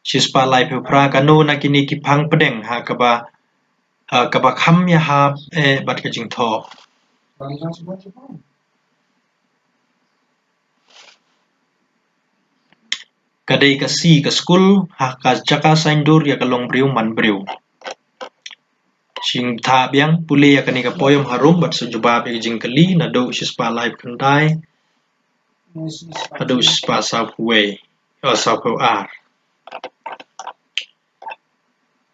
Shispah laiphew phra, kano na kine ki phang pdeng ha kaba, ha kaba kham ïahap eh bad ka jingthoh? Ka dei ka C, ka skul ha ka jaka saiñdur ïa ka longbriew manbriew. Sngewthuh biang, pule ïa kane ka poem harum bad sa jubab ïa ka jingkylli naduh shispah laiphew khyndai haduh shispah sawphew wei, oh, sawphew ar.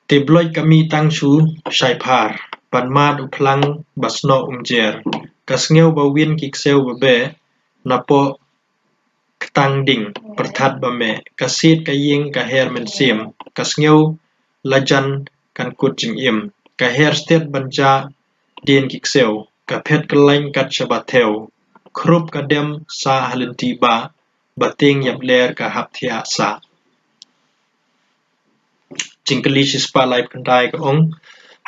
Te bloit ka mih tang shu shai phar, ban mad u phlang ba snoh um jer. Ka sngew ba win ki ksew ba beh, napoh ktang ding pyrthat ba meh. Ka siat ka ïing ka her mynsiem, ka sngew la jan kan kut jingim. Ka her stet ban jah dien ki ksew, ka phet kyllaiñ kat shaba thew. Khrup ka dem sah ha lynti bah, ba tieng ïap ler ka hap thiah sah. Jingkylli shispah laiphew khyndai ka ong,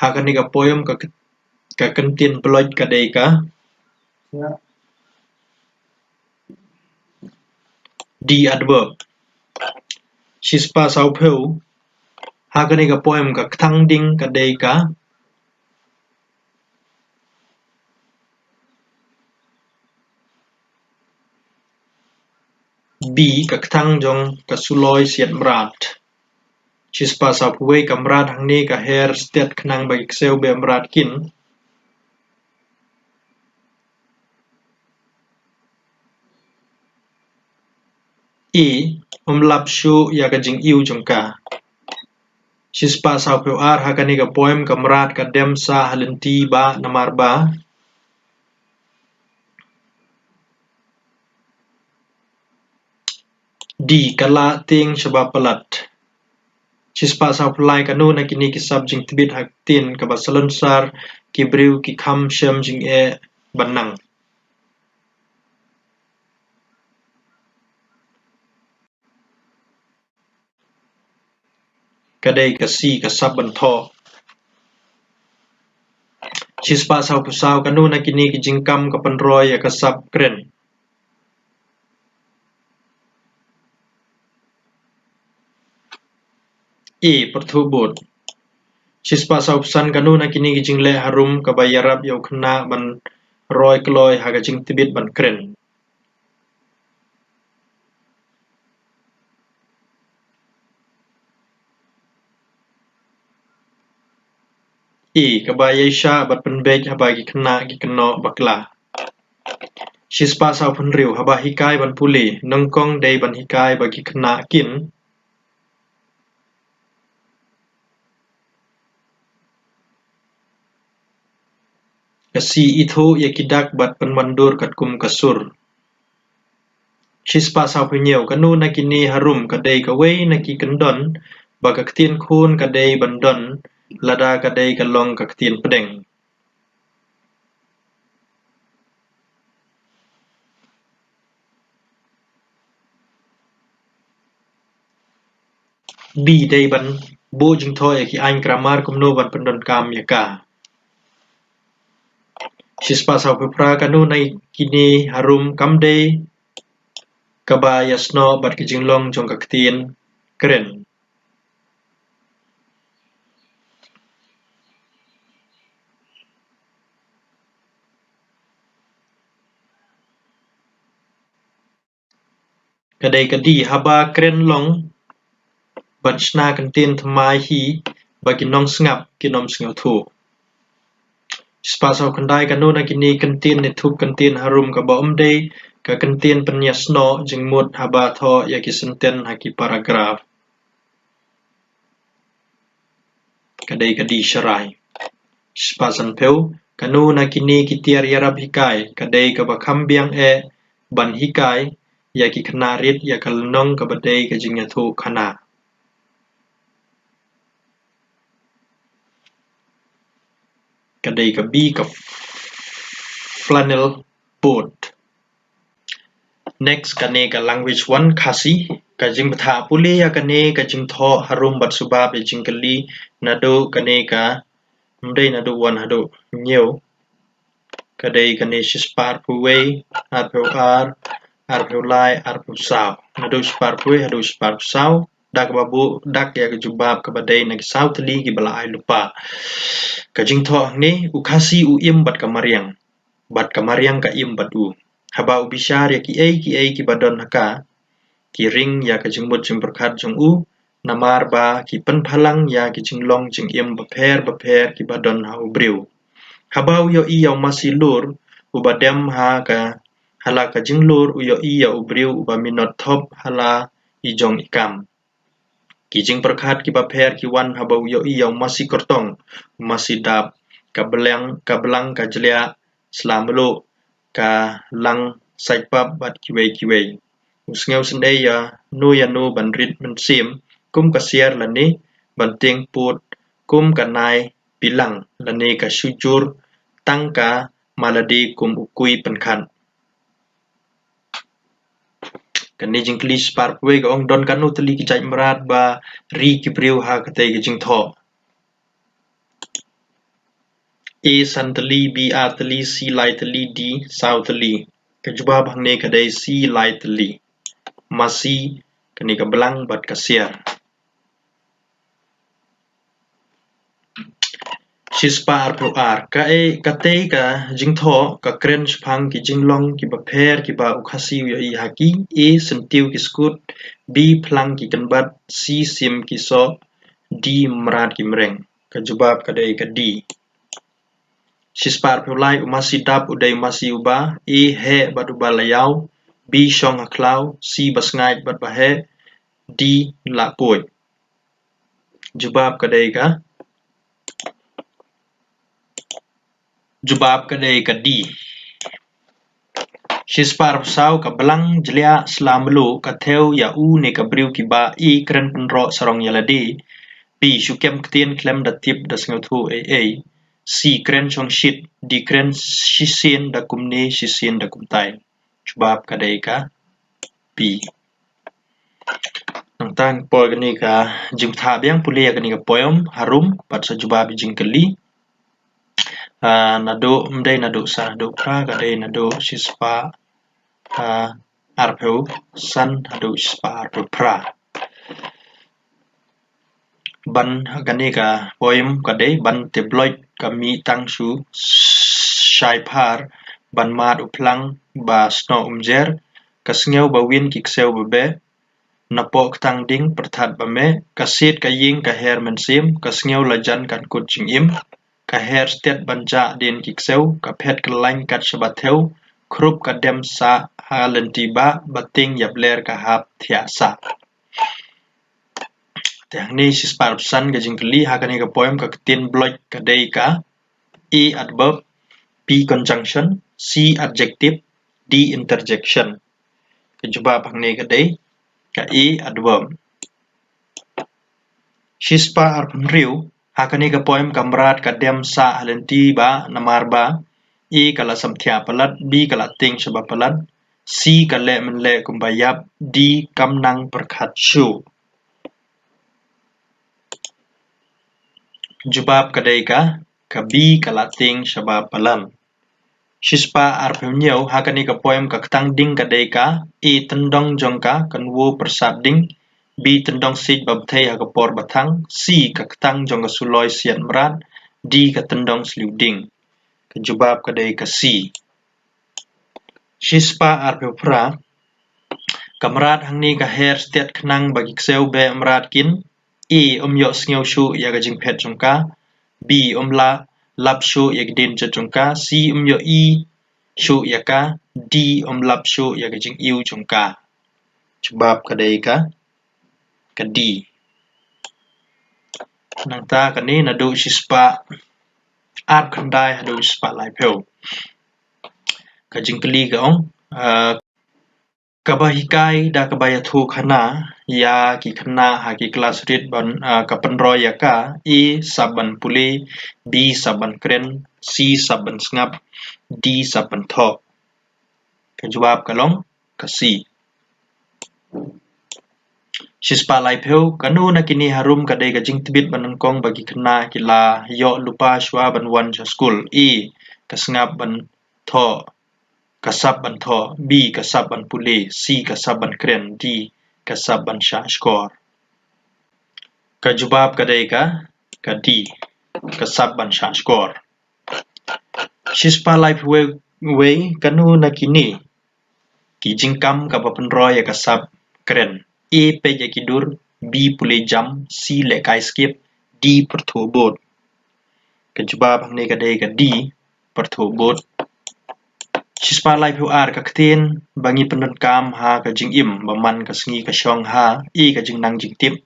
ha kane ka poem ka, ka kyntien bloit ka dei ka D, adverb. Shispah sawphew, ha kane ka poem ka ktang ding ka dei ka B, ka ktang jong ka suloi siat mrad. Shispah sawphew wei, ka mrad hangne ka her stet khnang ba ki ksew beh mrad kin. E, um lap shuh ïa ka jingïew jong ka. Shispah sawphew ar, ha kane ka poem ka mrad ka dem sah ha lynti bah namar ba D, ka la tieng shaba palat. Shispah sawphew lai, kano na kine ki sap jingtbit ha ktien kaba salonsar ki briew ki kham shem jingeh ban nang? Ka dei ka C, ka sap ban thoh. Shispah sawphew saw, kano na kine ki jingkam ka pynroi ïa ka sap kren? E, pyrthuh bud. Shispah sawphew san, kano na kine ki jingleh harum kaba ïarap ïa u khynnah ban roi kloi ha ka jingtbit ban kren? E, kaba ïaishah bad pynbeit haba ki khynnah ki kynnoh bakla. Shispah sawphew hynriew, haba hikai ban pule, nyngkong dei ban hikai ba ki khynnah kin. Ka C, ithuh ïa ki dak bad pynwandur katkum ka sur. Shispah sawphew hynñiew, kano na kine harum ka dei kawei na ki kyndon ba ka ktien khun ka dei ban don lada ka dei ka long ka ktien pdeng? B, dei ban buh jingthoh ïa ki aiñ grammar kumno ban pyndonkam ïa ka. Shispah sawphew phra, kano na kine harum kam dei kaba ïasnoh bad ka jinglong jong ka ktien kren? Ka dei ka D, haba kren long ban shna kyntien thymmai hi ba ki nongsngap kin ym sngewthuh. Shispah saw khyndai, kano na kine ki kyntien ne thup kyntien harum kaba ym dei ka kyntien pynïasnoh jingmut haba thoh ïa ki sentence ha ki paragraph? Ka dei ka D, sharai. Shispah sanphew, kano na kine ki tiar ïarap hikai ka dei kaba kham biang eh ban hikai ïa ki khynnah rit ïa ka lynnong kaba dei ka jingïathuh khana? Ka dei ka B, ka flannel board. Next, kane ka language one, Khasi. Ka jingbthah pule ïa kane ka jingthoh harum bad suba ïa jingkylli naduh kane ka, ym dei naduh one haduh hynñiew. Ka dei kane shispah arphew wei, arphew ar, arphew lai, arphew saw. Naduh shispah arphew wei haduh shispah arphew saw. Da kaba buh dak ïa ka jubab kaba dei na ki saw tylli kiba la ai lypa. Ka jingthoh hangne, u Khasi u im bad ka mariang, bad ka mariang ka im bad u. Haba u bishar ïa kiei kiei kiba don ha ka, ki ring ïa ka jingmut jingpyrkhat jong u, namar ba ki pynphalang ïa ki jinglong jingim bapher bapher kiba don ha u briew. Haba u ïohi ïa u masi lur uba dem ha ka, ha la ka jinglur, u ïohi ïa u briew uba minot thop ha la i jong i kam. Ki jingpyrkhat kiba pher ki wan haba u ïohi ïa u masi kyrtong, u masi dap, ka blang, ka blang ka jliah sla mluh, ka lang saitpap bad kiwei kiwei. U sngewsynei ïano ïano ban rit mynsiem kum ka siar lane ban tieng pud kum ka nai bilang lane ka shujur tang ka malade kum u kui pynkhat. Kane jingkylli shispah arphew wei ka ong, don katno tylli ki jait mrad ba ri ki briew ha katei ka jingthoh? A, san tylli, B, ar tylli, C, lai tylli, D, saw tylli. Ka jubab hangne ka dei C, lai tylli. Masi, kane ka blang bad ka siar. Shispah arphew ar. Kaei, katei ka jingthoh ka kren shaphang ki jinglong kiba pher kiba u Khasi u ïohi ha ki. A, syntiew ki skud. B, phlang ki kynbat. C, sim ki soh. D, mrad ki mreng. Ka jubab ka dei ka D. Shispah arphew lai, u masi dap u dei u masi uba, A, heh bad uba la ïaw, B, shong ha khlaw, C, ba sngaid bad ba heh, D, lah puid. Jubab ka dei ka, jubab ka dei ka D. Shispah arphew saw, ka blang jliah sla mluh ka thew ïa u ne ka briew kiba, A, kren pynroh sarong ïa lade, B, shu kem ktien khlem da tip da sngewthuh ei ei, C, kren shongshit, D, kren shisien da kumne shisien da kumtai. Jubab ka dei ka B. Nangta ngi poi kane ka jingpyntha biang pule ïa kane ka poem harum bad sa jubab ïa jingkylli. Ah, naduh, ym dei naduh san haduh phra, ka dei naduh shispah, ah, arphew san haduh shispah arphew phra. Ban ha kane ka poem ka dei, ban te bloit ka mih tang shu shai phar, ban mad u phlang ba snoh umjer, ka sngew ba win ki ksew ba beh, napoh ktang ding pyrthat ba meh, ka siat ka ïing ka her mynsiem, ka sngew la jan kan kut jingim, ka her stet ban jah dien ki ksew, ka phet kyllain kat shaba thew, khrup ka dem sah ha lynti ba, ba tieng ïap ler ka hap thiah sah. Te hangne shispah arphew san ka jingkylli, ha kane ka poem ka ktien bloit ka dei ka A, adverb, B, conjunction, C, adjective, D, interjection. Ka jubab hangne ka dei ka A, adverb. Shispah arphew hynriew, ha kane ka poem ka mrad ka dem sah ha lynti ba namar ba A, ka la samthiah palat, B, ka la tieng shaba palat, C, ka leh mynleh kumba ïap, D, kam nang pyrkhat shuh. Jubab ka dei ka, ka B, ka la tieng shaba palat. Shispah arphew hynñiew, ha kane ka poem ka ktang ding ka dei ka, A, tyndong jong ka, kan wo pyrsad ding, B, tyndong siej ba bthei ha ka por ba thang, C, ka ktang jong ka suloi siat mrad, D, ka tyndong sliew ding. Ka jubab ka dei ka C. Shispah arphew phra, ka mrad hangne ka her stet khnang ba ki ksew beh mrad kin, A, um ïoh sngew shuh ïa ka jingphet jong ka, B, um lah lap shuh ïa ki dienjot jong ka, C, ym ïohi shuh ïa ka, D, ym lap shuh ïa ka jingiew jong ka. Jubab ka dei ka, ka D. Nangta kane naduh shispah arphew khyndai haduh shispah laiphew. Ka jingkylli ka ong, ah, kaba hikai da kaba ïathuhkhana ïa ki khynnah ha ki klas rit ban, ah, ka pynroi ïa ka, A, sap ban pule, B, sap ban kren, C, sap ban sngap, D, sap ban thoh. Ka jubab ka long ka C. Shispah laiphew, kano na kine harum ka dei ka jingtbit ba nyngkong ba ki khynnah ki la ïoh lypa shuwa ban wan sha skul? A, ka sngap ban thoh, ka sap ban thoh, B, ka sap ban pule, C, ka sap ban kren, D, ka sap ban shah shkor. Ka jubab ka dei ka, ka D, ka sap ban shah shkor. Shispah laiphew wei, kano na kine ki jingkam kaba pynroi ïa ka sap kren? A, peit ïa ki dur, B, pule jam, C, lehkai skip, D, pyrthuh bud. Ka jubab hangne ka dei ka D, pyrthuh bud. Shispah laiphew ar, ka ktien ba ngi pyndonkam ha ka jingim ba man ka sngi ka shong ha, A, ka jingnang jingtip,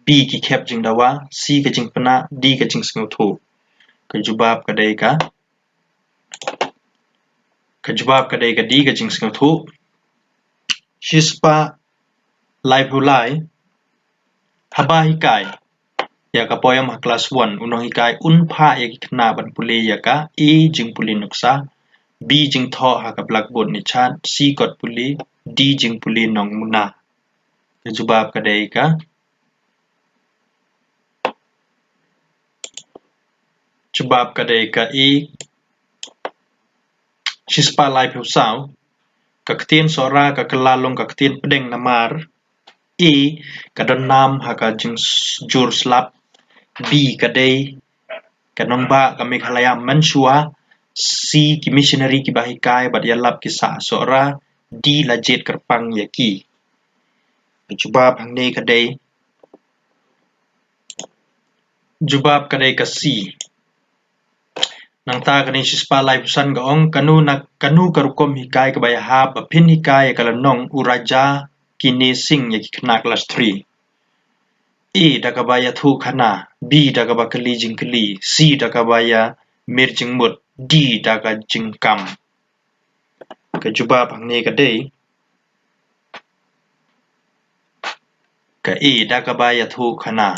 B, ki khep jingdawa, C, ka jingpynah, D, ka jingsngewthuh. Ka jubab ka dei ka, ka jubab ka dei ka D, ka jingsngewthuh. Shispah laiphew lai, haba hikai ïa ka poem ha klas one, u nonghikai un phah ïa ki khynnah ban pule ïa ka, A, jingpule nuksa, B, jingthoh ha ka blackboard ne chart, C, kot pule, D, jingpule nongmuna. Ka jubab ka dei ka, jubab ka dei ka A. Shispah laiphew saw, ka ktien Sohra ka kylla long ka ktien pdeng namar A, ka don nam ha ka jingjur slap, B, ka dei ka nongbah ka Meghalaya mynshuwa, C, ki missionary kiba hikai bad ïalap ki sah Sohra, D, la jied kyrpang ïa ki. Ka jubab hangne ka dei, jubab ka dei ka C. Nangta kane shispah laiphew san ka ong, kano na, kano ka rukom hikai kaba ïahap ba phin hikai ïa ka lynnong U Raja Kine Singh ïa ki khynnah klas three? A, da kaba ïathuhkhana, B, da kaba kylli jingkylli, C, da kaba ïamir jingmut, D, da ka jingkam. Ka jubab hangne ka dei ka A, da kaba ïathuhkhana.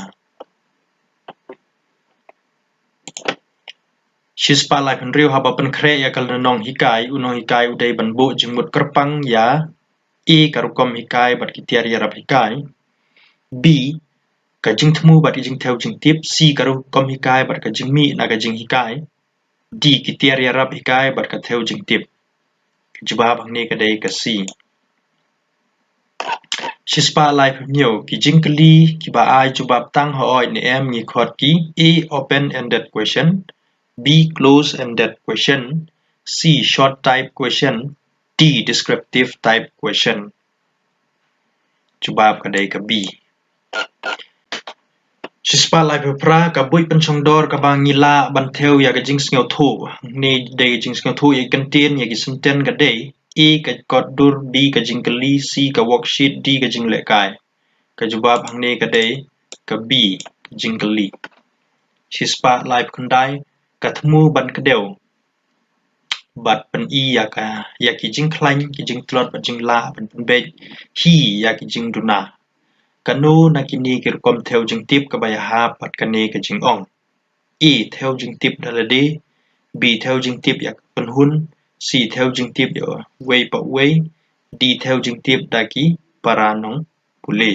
Shispah laiphew hynriew, haba pynkhreh ïa ka lynnong hikai, u nonghikai u dei ban buh jingmut kyrpang ïa A, ka rukom hikai bad ki tiar ïarap hikai, B, ka jingthmu bad ka jingthew jingtip, C, ka rukom hikai bad ka jingmih na ka jinghikai, D, ki tiar ïarap hikai bad ka thew jingtip. Ka jubab hangne ka dei ka C. Shispah laiphew hynñiew, ki jingkylli kiba ai jubab tang hooid ne em ngi khot ki: A, open ended question, B, close ended question, C, short type question, D, descriptive type question. Jubab ka dei ka B. Shispah laiphew phra, ka buit pynshongdor kaba ngi lah ban thew ïa ka jingsngewthuh. Hangne dei ka jingsngewthuh ïa ki kyntien, ïa ki sentence ka dei: A, ka kot dur, B, ka jingkylli, C, ka worksheet, D, ka jinglehkai. Ka jubab hangne ka dei ka B, ka jingkylli. Shispah laiphew khyndai, ka thmu ban kdew bad pyni ïa ka, ïa ki jingkhlaiñ, ki jingtlot bad jinglah ban pynbeit hi ïa ki jingduna. Kano na kine ki rukom thew jingtip kaba ïahap bad kane ka jingong? A, thew jingtip da lade, B, thew jingtip ïa ka kynhun, C, thew jingtip ïa uwei pa uwei, D, thew jingtip da ki para nongpule.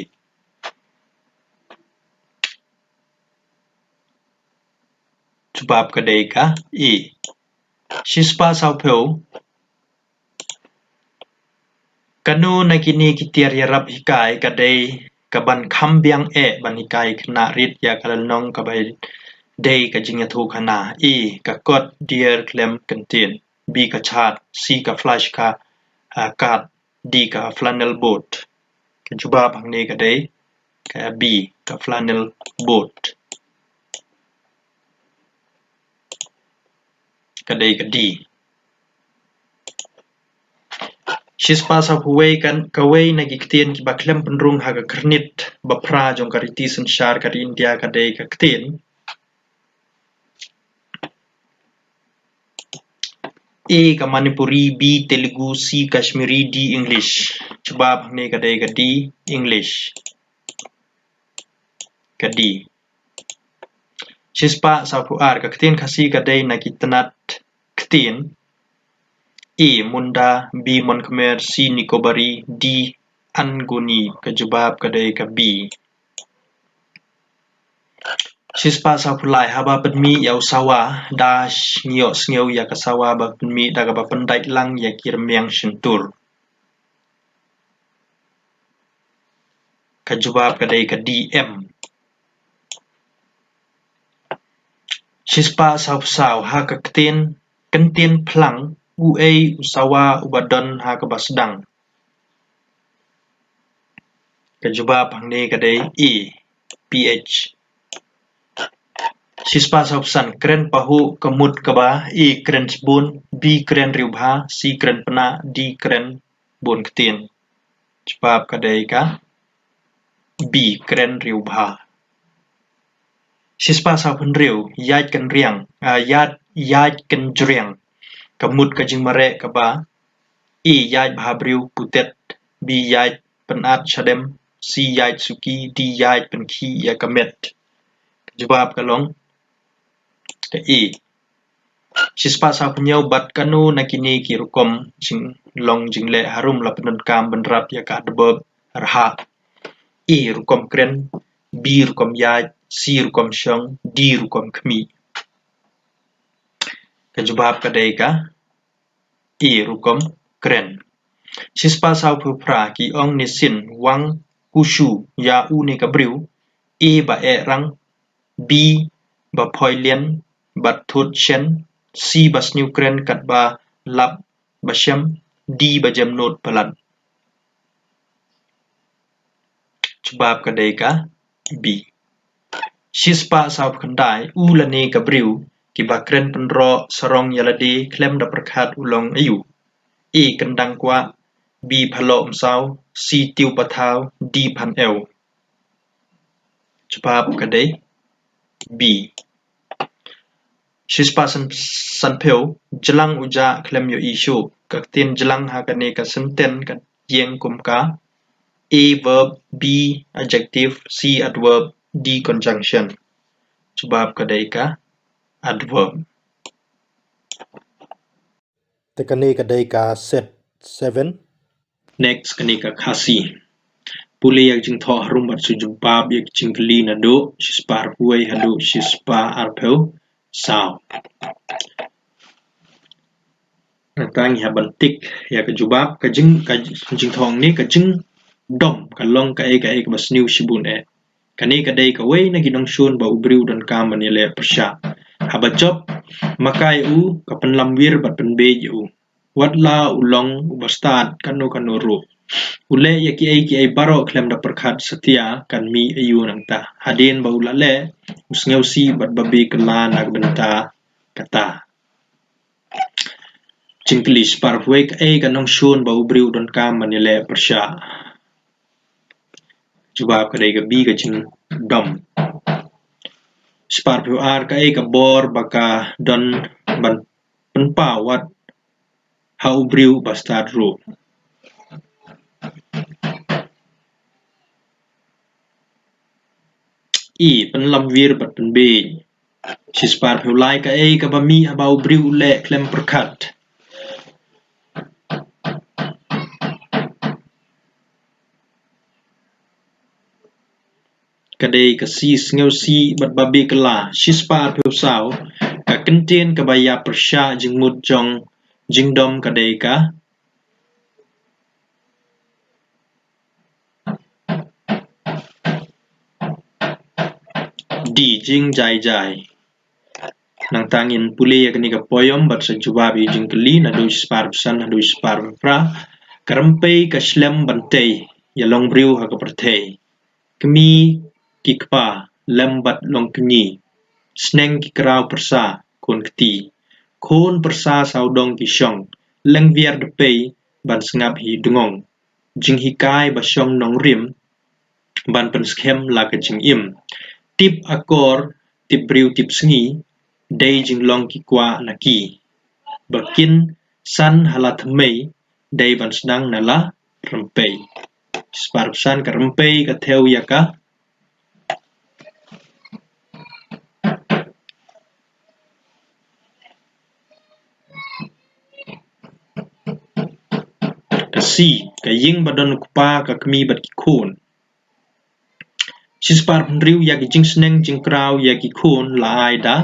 Jubab ka dei ka A. Shispah sawphew, kano na kine ki tiar ïarap hikai ka dei kaban kham biang eh ban hikai khynnah rit ïa ka lynnong kaba dei ka jingïathuhkhana? A, ka kot, dier, khlem, kyntien, B, ka chart, C, ka flashcard, ah, card, D, ka flannel board. Ka jubab hangne ka dei ka B, ka flannel board. ka dei ka D. Shispah sawphew wei, kan kawei na ki ktien kiba khlem pynrung ha ka khyrnit ba phra jong ka riti synshar ka ri India ka dei ka ktien A, ka Manipuri, B, Telugu, C, Kashmiri, D, English. Jubab hangne ka dei ka D, English. Ka D. Shispah sawphew ar, ka ktien Khasi ka dei na ki tnat ktien. A, Munda, B, Mon Khmer, C, Nicobari, D, Angoni. Ka jubab ka dei ka B. Shispah sawphew lai, haba pynmih ïa u sawa, da ngi ïohsngew ïa ka sawa ba pynmih da kaba pyndait lang ïa ki rmiang shyntur. Ka jubab ka dei ka D, M. Shispah sawphew saw, ha ka ktien, kyntien phlang, uei u sawa uba don ha kaba sdang. Ka jubab hangne ka dei A, P H. Shispah sawphew san, kren pahuh ka mut kaba, A, kren shibun, B, kren riewbha, C, kren pnah, D, kren bun ktien. Jubab ka dei ka B, kren riewbha. Shispah sawphew hynriew, ïaid kynriang, ah, ïaid, ïaid kynjriang. Ka mut ka jingmareh kaba, A, ïaid bha briew putet, B, ïaid pynat shadem, C, ïaid suki, D, ïaid pynkhih ïa ka met. Ka jubab ka long ka A. Shispah sawphew hynñiew, bad kano na kine ki rukom jinglong jingleh harum la pyndonkam bynrap ïa ka adverb rhah. A, rukom kren, B, rukom ïaid, C, rukom shong, D, rukom khmih. Ka jubab ka dei ka A, rukom kren. Shispah sawphew phra, ki ong ne sin, wang kushu ïa une ka briew, A, ba eh rang, B, ba phoi lian bad thut shen, C, ba sniew kren katba lap ba shem, D, ba jem nud palat. Jubab ka dei ka B. Shispah sawphew khyndai, u lane ka briew kiba kren pynroh sarong ïa lade khlem da pyrkhat u long aïu? A, kyndang kwah, B, phaloh msaw, C, tiew pathaw, D, phan ew. Jubab ka dei B. Shispah san, sanphew, jlang u jah khlem ïohi shuh. Ka ktien jlang ha kane ka sentence ka ïeng kum ka A, verb, B, adjective, C, adverb, D, conjunction. Jubab ka dei ka adverb. Te kane ka dei ka set seven. Next, kane ka Khasi. Pule ïa ka jingthoh harum bad shu jubab ïa ka jingkylli naduh shispah arphew wei haduh shispah arphew saw. Nangta ngi hap ban tick ïa ka jubab, ka jing, ka jingthoh hangne, ka jingdom ka long kaei kaei kaba sniew shibun eh. Kane ka dei kawei na ki nongshun ba u briew u donkam ban ïaleh pyrshah. Haba jop makai u, ka pynlamwir bad pynbiej ïa u. Wat la u long uba stad kano kano ruh, u leh ïa kiei kiei baroh khlem da pyrkhat satia kan mih aïu nangta. Hadien ba u la leh, u sngewsih bad babe kylla na ka bynta kata. Jingkylli shispah arphew wei, kaei ka nongshun ba u briew u donkam ban ïaleh pyrshah? Jubab ka dei ka B, ka jingdom. Shispah arphew ar, kaei ka bor ba ka don ban pynpaw wat ha u briew ba stad ruh? E, pynlamwir bad pynbiej. Shispah arphew lai, kaei kaba mih haba u briew u leh khlem pyrkhat? Ka dei ka C, sngewsih bad babe kylla. Shispah arphew saw, ka kyntien kaba ïa pyrshah jingmut jong jingdom ka dei ka D, jingjai jai. Nangta ngin pule ïa kane ka poem bad sa jubab ïa jingkylli naduh shispah arphew san haduh shispah arphew phra. Ka rympei ka shlem ban tei ïa longbriew ha ka pyrthei. Kmie ki kpa lem bad longkñi, sneng ki kraw pyrsa khun kti. Khun pyrsa sawdong ki shong, leng wiar da pei, ban sngap hi dngong. Jinghikai ba shong nongrim, ban pynskhem la ka jingim. Tip akor, tip briew tip sngi, dei jinglong ki kwah na ki. Ba kin san ha la thymmei, dei ban sdang na la rympei. Shispah arphew san, ka rympei ka thew ïa ka Ka C, ka ïing ba don u kpa, ka kmie bad ki khun. Shispah arphew hynriew, ïa ki jingsneng jingkraw ïa ki khun la ai da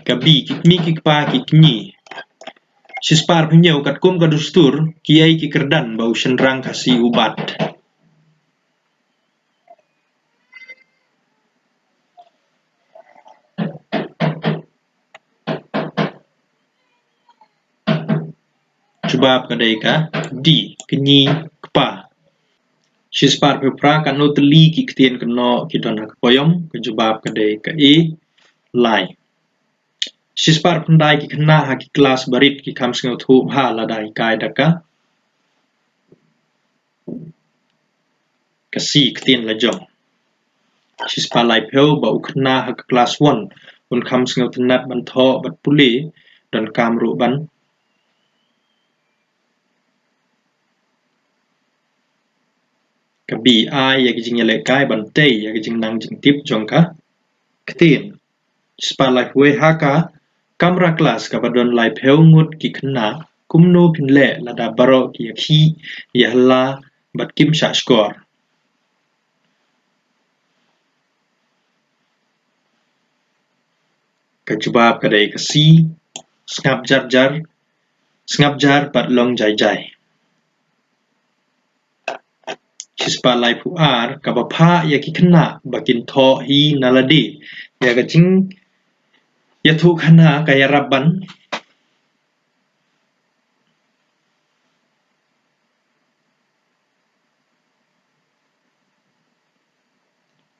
Ka B, ki kmie ki kpa ki kñi. Shispah arphew hynñiew, katkum ka dustur, kiei ki kyrdan ba u shynrang Khasi u bat? Jubab ka dei ka D, kñi kpa. Shispah arphew phra, katno tylli ki ktien kynnoh ki don ha ka poem? Ka jubab ka dei ka A, lai. Shispah arphew khyndai, ki khynnah ha ki klas barit ki kham sngewthuh bha lada hikai da ka Ka C, ktien lajong. Shispah laiphew, ba u khynnah ha ka klas one un kham sngewtynnat ban thoh bad pule, donkam ruh ban Ka B, ai ïa ki jingïalehkai ban tei ïa ki jingnang jingtip jong ka ktien. Shispah laiphew wei, ha ka kamra klas kaba don laiphew ngut ki khynnah, kumno phin leh lada baroh ki ïakhih ïahala bad kim shah shkor? Ka jubab ka dei ka C, sngap jar jar, sngap jar bad long jai jai. Shispah laiphew ar, kaba phah ïa ki khynnah ba kin thoh hi na lade ïa ka jingïathuhkhana ka ïarap ban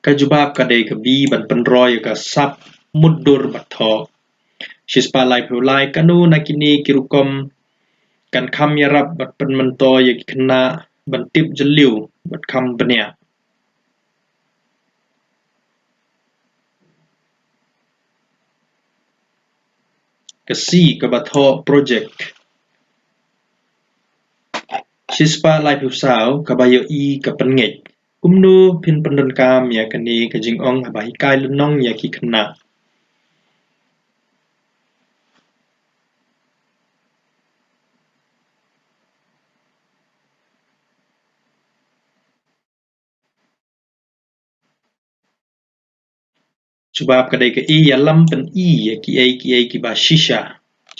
Ka jubab ka dei ka B, ban pynroi ïa ka sap mutdur bad thoh. Shispah laiphew lai, kano na kine ki rukom kan kham ïarap bad pynmyntoi ïa ki khynnah ban tip jylliew bad kham bniah? Ka C, kaba thoh projek. Shispah laiphew saw, kaba ïohi ka pynngeit. Kumno phin pyndonkam ïa kane ka jingong haba hikai lynnong ïa ki khynnah? Jubab ka dei ka E, ïalam pyni ïa kiei kiei kiba shisha.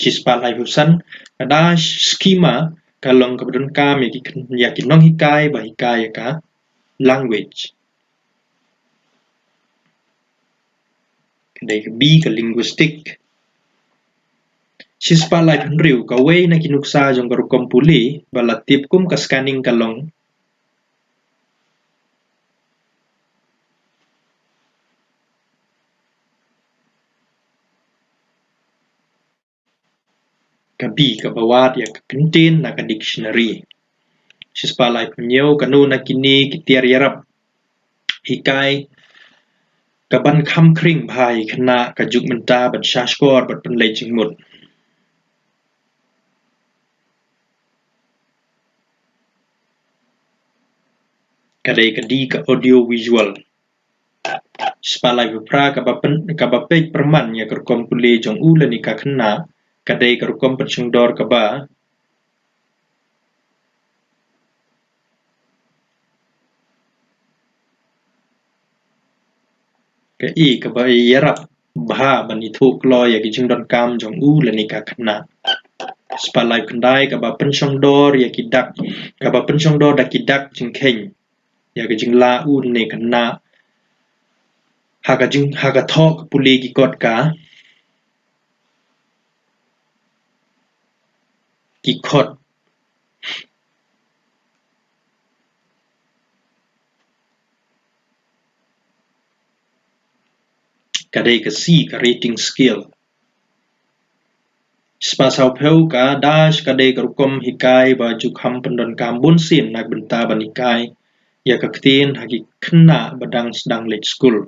Shispah laiphew san, ka dash schema ka long kaba donkam ïa ki khyn-, ïa ki nonghikai ba hikai ïa ka language. Ka dei ka B, ka linguistic. Shispah laiphew hynriew, kawei na ki nuksa jong ka rukom pule ba la tip kum ka scanning ka long Ka B, kaba wad ïa ka kyntien na ka dictionary. Shispah laiphew hynñiew, kano na kine ki tiar ïarap hikai kaban kham khring bha ïa ki khynnah ka juk mynta ban shah shkor bad pynleit jingmut? Ka dei ka D, ka audio visual. Shispah laiphew phra, kaba pyn-, kaba peit pyrman ïa ka rukom pule jong u lane ka khynnah, ka dei ka rukom pynshongdor kaba Ka E, kaba ïarap bha ban ithuh kloi ïa ki jingdonkam jong u lane ka khynnah. Shispah laiphew khyndai, kaba pynshongdor ïa ki dak, kaba pynshongdor da ki dak jingkheiñ ïa ka jinglah u lane ka khynnah ha ka jing, ha ka thoh ka pule ki kot ka, ki kot. Ka dei ka C, ka rating scale. Shispah sawphew, ka dash ka dei ka rukom hikai ba ju kham pyndonkam bunsien na ka bynta ban hikai ïa ka ktien ha ki khynnah ba dang sdang leit skul.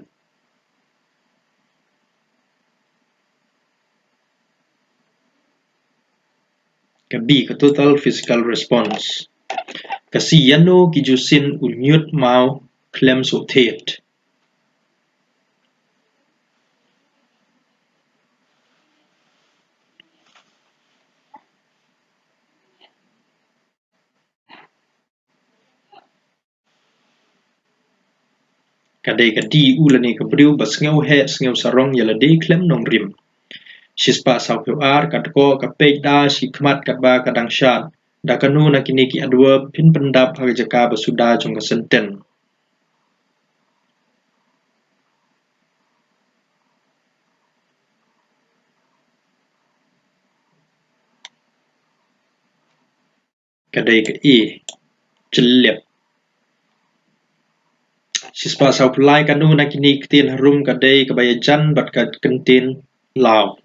Ka B, ka total physical response. Ka C, ïano ki ju sien u ñiut maw khlem suhthied. Ka dei ka D, u lane ka briew ba sngew heh sngew sarong ïa lade khlem nongrim. Shispah sawphew ar, ka dkoh ka peit da shi khmat katba ka dang shad. Da kano na kine ki adverb phin pyndap ha ka jaka ba suda jong ka sentence. Ka dei ka A, jyllep. Shispah sawphew lai, kano na kine ki ktien harum ka dei kaba ïajan bad ka kyntien law.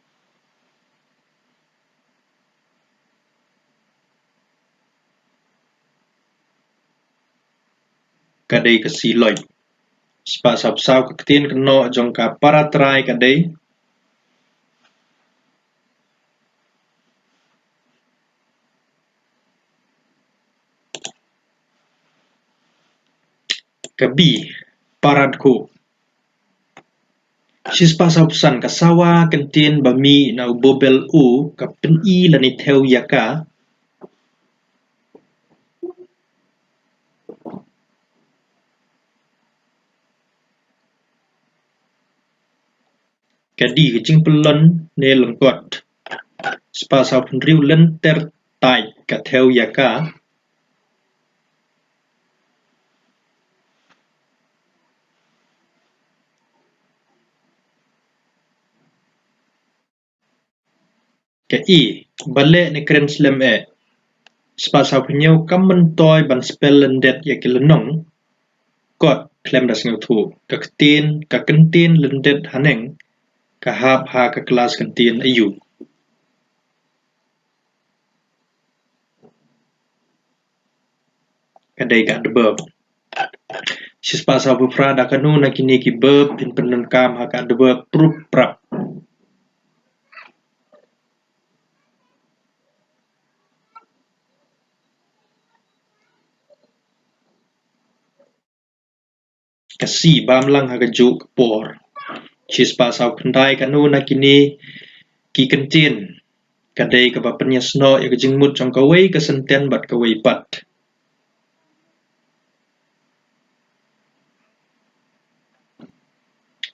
Ka dei ka C, loit. Shispah sawphew saw, ka ktien kynnoh jong ka para trai ka dei ka B, para dkhuh. Shispah sawphew san, ka sawa kyntien ba mih na u vowel o ka pyni lane thew ïa ka. Ka D, ka jingpyllun ne lyngkot. Shispah sawphew hynriew, lynter tait ka thew ïa ka. Ka E, baleh ne kren slem eh. Shispah sawphew hynñiew, kam myntoi ban spell lyndet ïa ki lynnong kot khlem da sngewthuh. Ka ktien, ka kyntien lyndet haneng ka hap ha ka klas kyntien aiu? Ka dei ka adverb. Shispah sawphew phra, da kano na kine ki verb phin pyndonkam ha ka adverb proof prap? Ka C, bam lang ha kajuh ka por. Shispah sawphew khyndai, kano na kine ki kyntien ka dei kaba pynïasnoh ïa ka jingmut jong kawei ka sentence bad kawei pat?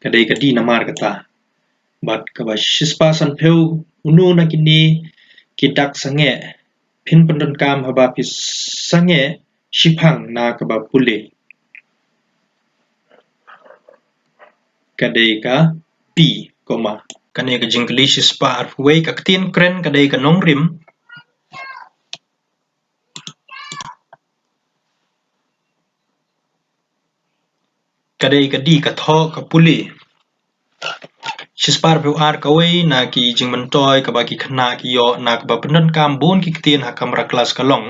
Ka dei ka D, namar kata. Bad kaba shispah sanphew, uno na kine ki dak sangeh phin pyndonkam haba phi sangeh shiphang na kaba pule? Ka dei ka B, comma. Kane ka jingkylli shispah arphew wei, ka ktien kren ka dei ka nongrim. Ka dei ka D, ka thoh ka pule. Shispah arphew ar, kawei na ki jingmyntoi kaba ki khynnah ki ïoh na kaba pyndonkam bun ki ktien ha kamra klas ka long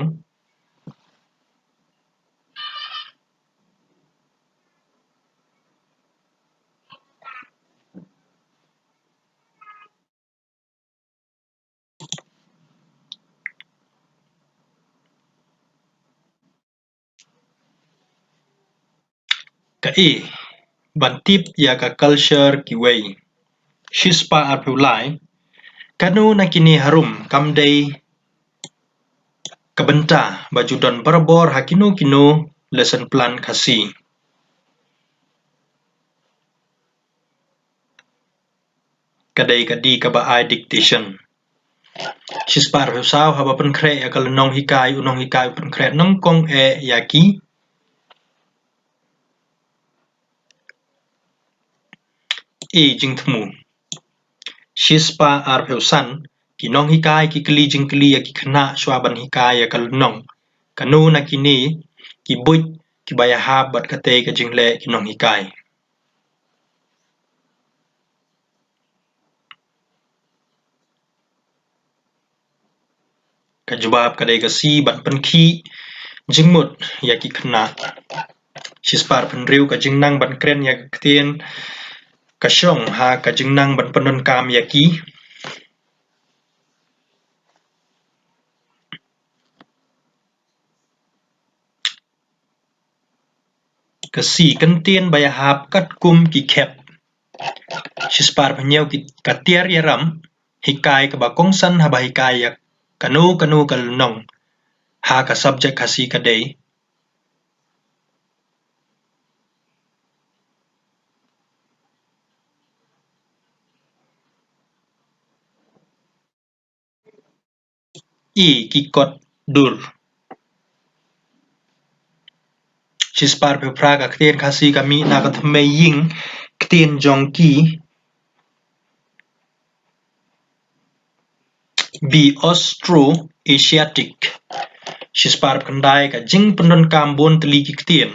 ka E, ban tip ïa ka culture kiwei. Shispah arphew lai, kano na kine harum kam dei ka bynta ba ju don barabor ha kino kino lesson plan Khasi? Ka dei ka D, kaba ai dictation. Shispah arphew saw, haba pynkhreh ïa ka lynnong hikai, u nonghikai u pynkhreh nyngkong eh ïa ki? E, jingthmu. Shispah arphew san, ki nonghikai ki kylli jingkylli ïa ki khynnah shuwa ban hikai ïa ka lynnong. Kano na kine ki buit kiba ïahap bad katei ka jingleh ki nonghikai? Ka jubab ka dei ka C, ban pynkhih jingmut ïa ki khynnah. Shispah arphew hynriew, ka jingnang ban kren ïa ka ktien ka shong ha ka jingnang ban pyndonkam ïa ki. Ka C, kyntien ba ïahap katkum ki khep. Shispah arphew hynñiew, ki, ka tiar ïaram hikai kaba kongsan haba hikai ïa kano kano ka lynnong ha ka subject Khasi ka dei. E, ki kot dur. Shispah arphew phra, ka ktien Khasi ka mih na ka thymmei ïing ktien jong ki. B, Austro-Asiatic. Shispah arphew khyndai, ka jingpyndonkam bun tylli ki ktien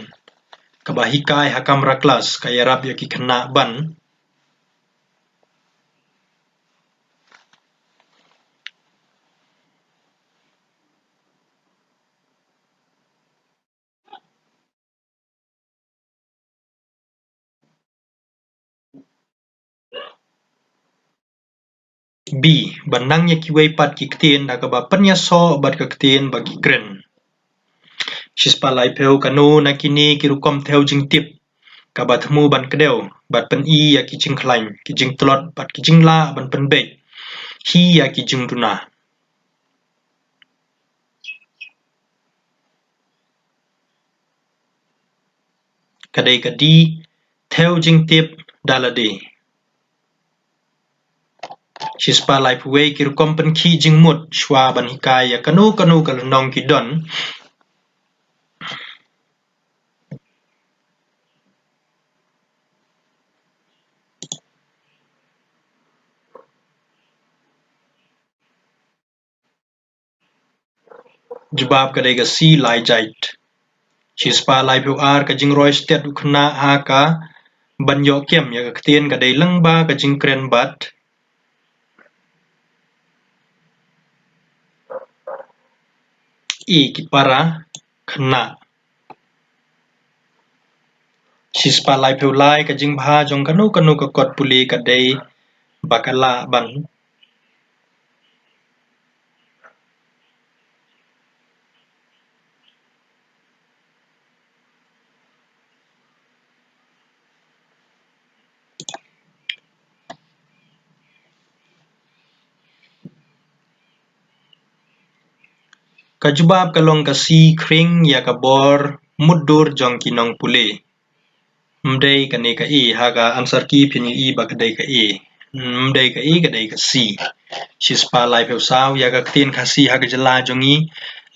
kaba hikai ha kamra klas ka ïarap ïa ki khynnah ban. B, ban nang ïa kiwei pat ki ktien da kaba pynïasoh bad ka ktien ba ki kren. Shispah laiphew, kano na kine ki rukom thew jingtip kaba thmu ban kdew bad pyni ïa ki jingkhlaiñ, ki jingtlot bad ki jinglah ban pynbeit hi ïa ki jingduna. Ka dei ka D, thew jingtip da lade. Shispah laiphew wei, ki rukom pynkhih jingmut shuwa ban hikai ïa kano kano ka lynnong ki don. Jubab ka dei ka C, lai jait. Shispah laiphew ar, ka jingroi stet u khynnah ha ka ban ïoh kem ïa ka ktien ka dei lyngba ka jingkren bad. E, ki para khynnah. Shispah laiphew lai, ka jingbha jong kano kano ka kot pule ka dei ba ka lah ban. Ka jubab ka long ka C, khring ïa ka bor mutdur jong ki nongpule. Ym dei kane ka E, ha ka answer key phin ïohi ba ka dei ka E. Ym dei ka E, ka dei ka C. Shispah laiphew saw, ïa ka ktien Khasi ha ka jylla jong ngi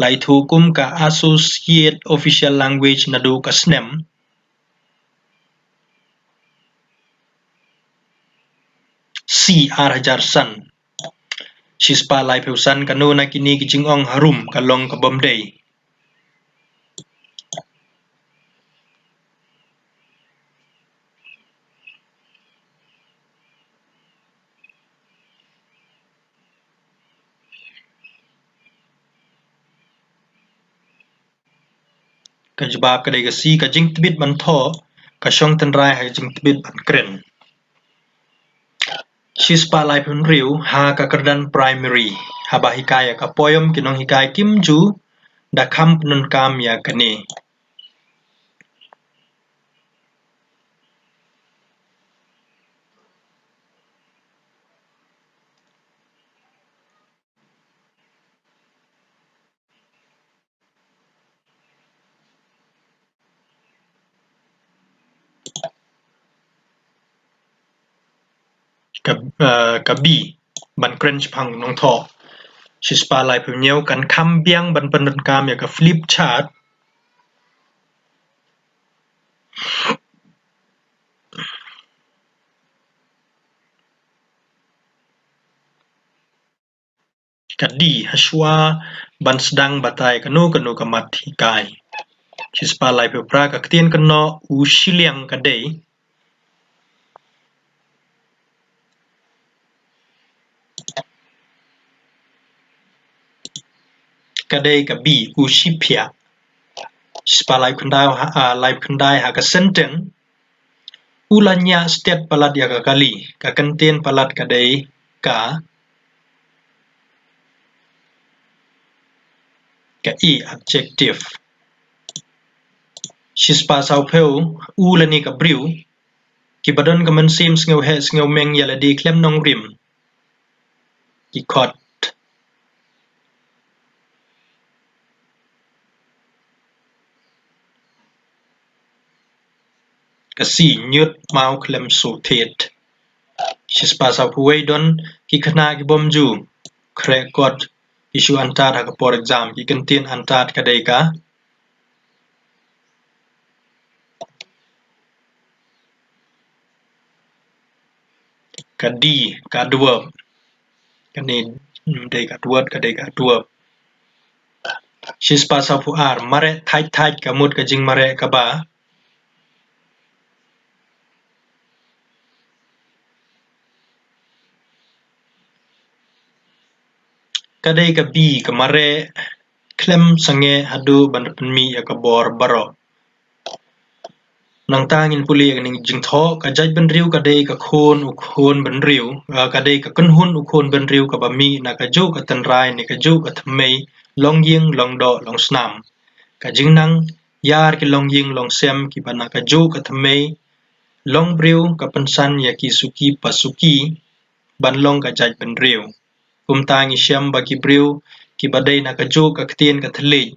la ithuh kum ka Associate Official Language naduh ka snem C, ar hajar san. Shispah laiphew san, kano na kine ki jingong harum ka long ka bym dei. Ka jubab ka dei ka C, ka jingtbit ban thoh ka shong tynrai ha ka jingtbit ban kren. Shispah laiphew hynriew, ha ka kyrdan primary, haba hikai ïa ka poem, ki nonghikai kim ju da kham pyndonkam ïa kane. Ka, eh, ka B, ban kren shaphang u nongthoh. Shispah laiphew hynñiew, kan kham biang ban pyndonkam ïa ka flip chart. Ka D, hashwa ban sdang batai kano kano ka mat hikai. Shispah laiphew phra, ka ktien kynnoh u shiliang ka dei. ka dei ka B, u shiphiah. Shispah laiphew khyndai ha, ah, laiphew khyndai ha ka sentence, u la ñiah stet palat ïa ka kali, ka kyntien palat ka dei ka, ka E, adjective. Shispah sawphew, u lane ka briew, kiba don ka mynsiem sngewheh sngewmeng ïa lade khlem nongrim, ki khot. Ka C, ñiut maw khlem shu thied. Shispah sawphew wei, don ki khynnah kibym ju khreh kot, ki shu antad ha ka por exam, ki kyntien antad ka dei ka, ka D, ka adverb. Kane, mm, dei ka adverb, ka dei ka adverb. Shispah sawphew ar, mareh thait thait, ka mut ka jingmareh kaba, ka dei ka B, ka mareh khlem sangeh haduh ban pynmih ïa ka bor baroh. Nangta ngin pule ïa kane ka jingthoh, ka jaitbynriew ka dei ka khun u khun bynriew, ah, ka dei ka kynhun u khun bynriew kaba mih na kajuh ka tynrai ne kajuh ka thymmei, longïing, longdoh, longsnam. Ka jingnang ïar ki longïing longsem kiba na kajuh ka thymmei longbriew ka pynsan ïa ki suki pasuki ban long ka jaitbynriew. Kumta ngi shem ba ki briew kiba dei na kajuh ka ktien ka thylliej,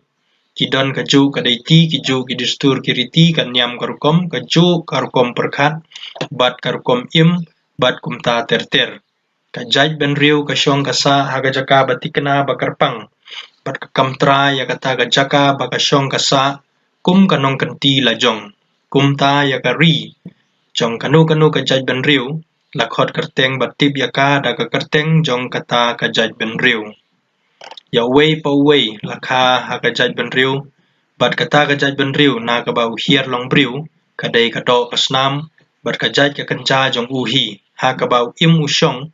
ki don kajuh ka deiti, kijuh ki dustur ki riti, ka niam ka rukom, kajuh ka rukom pyrkhat, bad ka rukom im, bad kumta ter ter. Ka jaitbynriew ka shong ka sah ha ka jaka ba thikna ba kyrpang, bad ka kam trai ïa kata ka jaka ba ka shong ka sah kum ka nongkynti lajong. Kumta ïa ka ri jong kano kano ka jaitbynriew la khot kyrteng bad tip ïa ka da ka kyrteng jong kata ka jaitbynriew. Ïa uwei pa uwei la kha ha ka jaitbynriew, bad kata ka jaitbynriew na kaba u hiar longbriew ka dei ka doh ka snam, bad ka jait ka kynja jong u hi, ha kaba u im u shong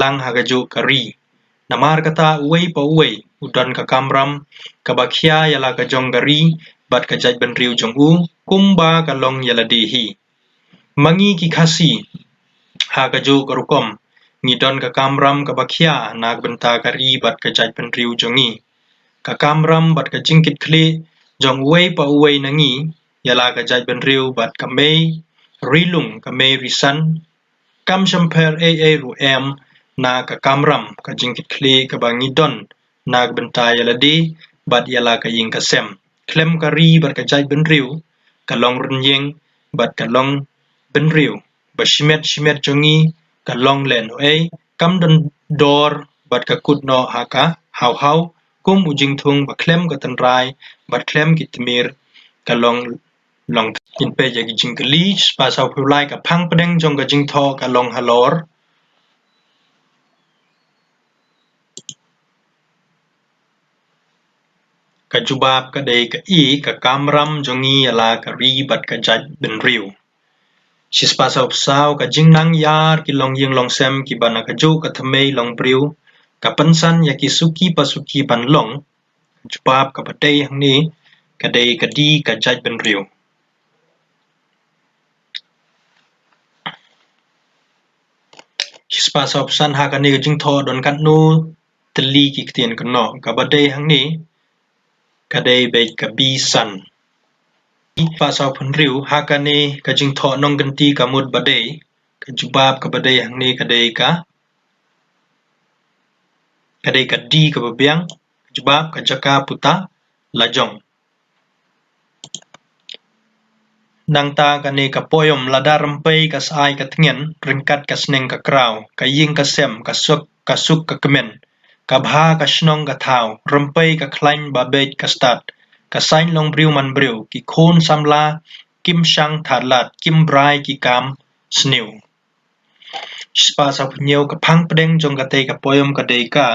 lang ha kajuh ka ri. Namar kata uwei pa uwei u don ka kamram kaba khia ïa la ka jong ka ri bad ka jaitbynriew jong u, kumba ka long ïa lade hi. Ma ngi ki Khasi, ha kajuh ka rukom, ngi don ka kamram kaba khia na ka bynta ka ri bad ka jaitbynriew jong ngi. Ka kamram bad ka jingkitkhlieh jong uwei pa uwei na ngi ïa la ka jaitbynriew bad ka mei ri lung, ka mei ri san, kam shym pher ei ei ruh em na ka kamram, ka jingkitkhlieh kaba ngi don na ka bynta ïa lade bad ïa la ka ïing ka sem. Khlem ka ri bad ka jaitbynriew, ka longrynïeng bad ka longbynriew ba shimet shimet jong ngi ka long lehnohei, kam don dor bad ka kut noh ha ka haw haw, kum u jingthung ba khlem ka tynrai bad khlem ki tmier ka long long. Ngin peit ïa ki jingkylli. Shispah sawphew lai, ka phang pdeng jong ka jingthoh ka long halor. Ka jubab ka dei ka E, ka kamram jong ngi ïa la ka ri bad ka jaitbynriew. Shispah sawphew saw, ka jingnang ïar ki longïing longsem kiba na kajuh ka thymmei longbriew ka pynsan ïa ki suki pasuki ban long. Jubab kaba dei hangne ka dei ka D, ka jaitbynriew. Shispah sawphew san, ha kane ka jingthoh don katno tylli ki ktien kynnoh? Kaba dei hangne ka dei beit ka B, san. Shispah sawphew hynriew, ha kane ka jingthoh nongkynti ka mut ba dei, ka jubab kaba dei hangne ka dei ka, ka dei ka D kaba biang, ka jubab ka jaka puta lajong. Nangta kane ka poem: lada rympei ka shai ka tngen, ryngkat ka sneng ka kraw, ka ïing ka sem, ka suk, ka suk ka kmen, ka bha ka shnong ka thaw, rympei ka khlaiñ ba beit ka stad, ka saiñ longbriew manbriew, ki khun samla kim shang thad lad, kim brai ki kam sniew. Shispah sawphew hynñiew, ka phang pdeng jong katei ka poem ka dei ka,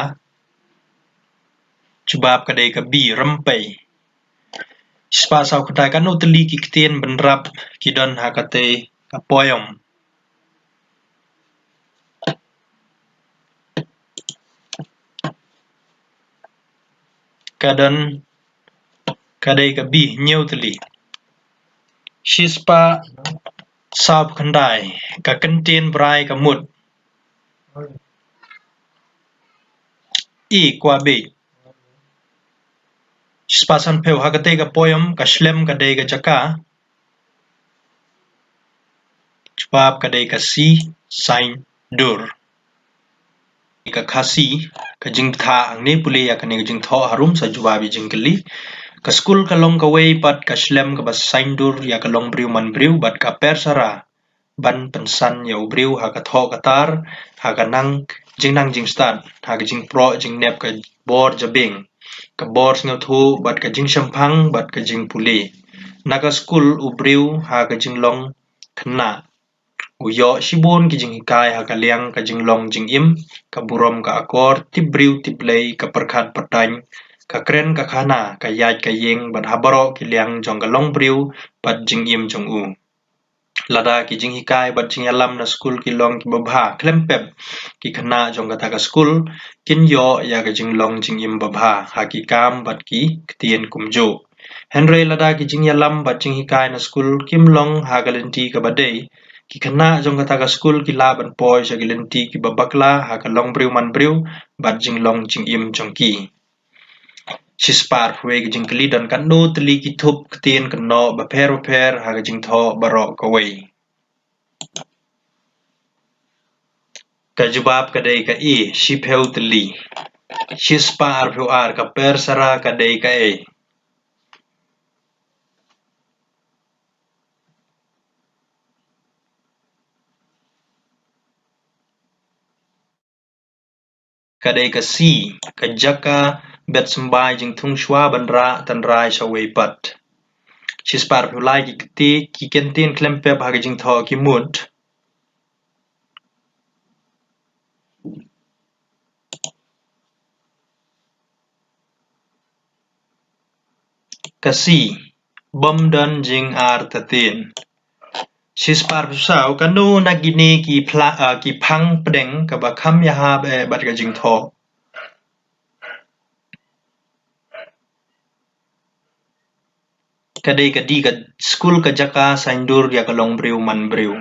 jubab ka dei ka B, rympei. Shispah sawphew khyndai, katno tylli ki ktien bynrap ki don ha katei ka poem? Ka don ka dei ka B, hynñiew tylli. Shispah sawphew khyndai, ka kyntien brai ka mut. E, kwah beit. Shispah sanphew, ha katei ka poem ka shlem ka dei ka jaka. Jubab ka dei ka C, Saiñdur. Ka Khasi, ka jingbthah hangne, pule ïa kane ka jingthoh harum, sa jubab ïa jingkylli. Ka skul ka long kawei pat ka shlem kaba saiñdur ïa ka longbriew manbriew bad ka pyrshah ban pynsan ïa u briew ha ka thoh ka tar, ha ka nang jingnang jingstad, ha ka jingproh jingnep, ka bor jabieng, ka bor sngewthuh bad ka jingshemphang bad ka jingpule. Na ka skul u briew ha ka jinglong khynnah u ïoh shibun ki jinghikai ha ka liang ka jinglong jingim, ka burom ka akor, tip briew tip Blei, ka pyrkhat pyrtang, ka kren ka khana, ka ïaid ka ïeng bad ha baroh ki liang jong ka longbriew bad jingim jong u. Lada ki jinghikai bad jingïalam na skul ki long kiba bha, khlem pep ki khynnah jong kata ka skul kin ïoh ïa ka jinglong jingim babha ha ki kam bad ki ktien kumjuh. Hynrei lada ki jingïalam bad jinghikai na skul kim long ha ka lynti kaba dei, ki khynnah jong kata ka skul ki lah ban poi sha ki lynti kiba bakla ha ka longbriew manbriew bad jinglong jingim jong ki. Shispah arphew wei, ka jingkylli don katno tylli ki thup ktien kynnoh bapher bapher ha ka jingthoh baroh kawei. Ka jubab ka dei ka A, shiphew tylli. Shispah arphew ar, ka pyrshah ka dei kaei? Ka dei ka C, ka jaka bet symbai jingthung shuwa ban rah tynrai sha wei pat. Shispah arphew lai, ki kti, ki kyntien khlem pep ha ka jingthoh ki mut. Ka C, bym don jingartatien. Shispah arphew saw, kano na kine ki phla-, ah, ki phang pdeng kaba kham ïahap eh bad ka jingthoh? Ka dei ka D, ka skul ka jaka saiñdur ïa ka longbriew manbriew.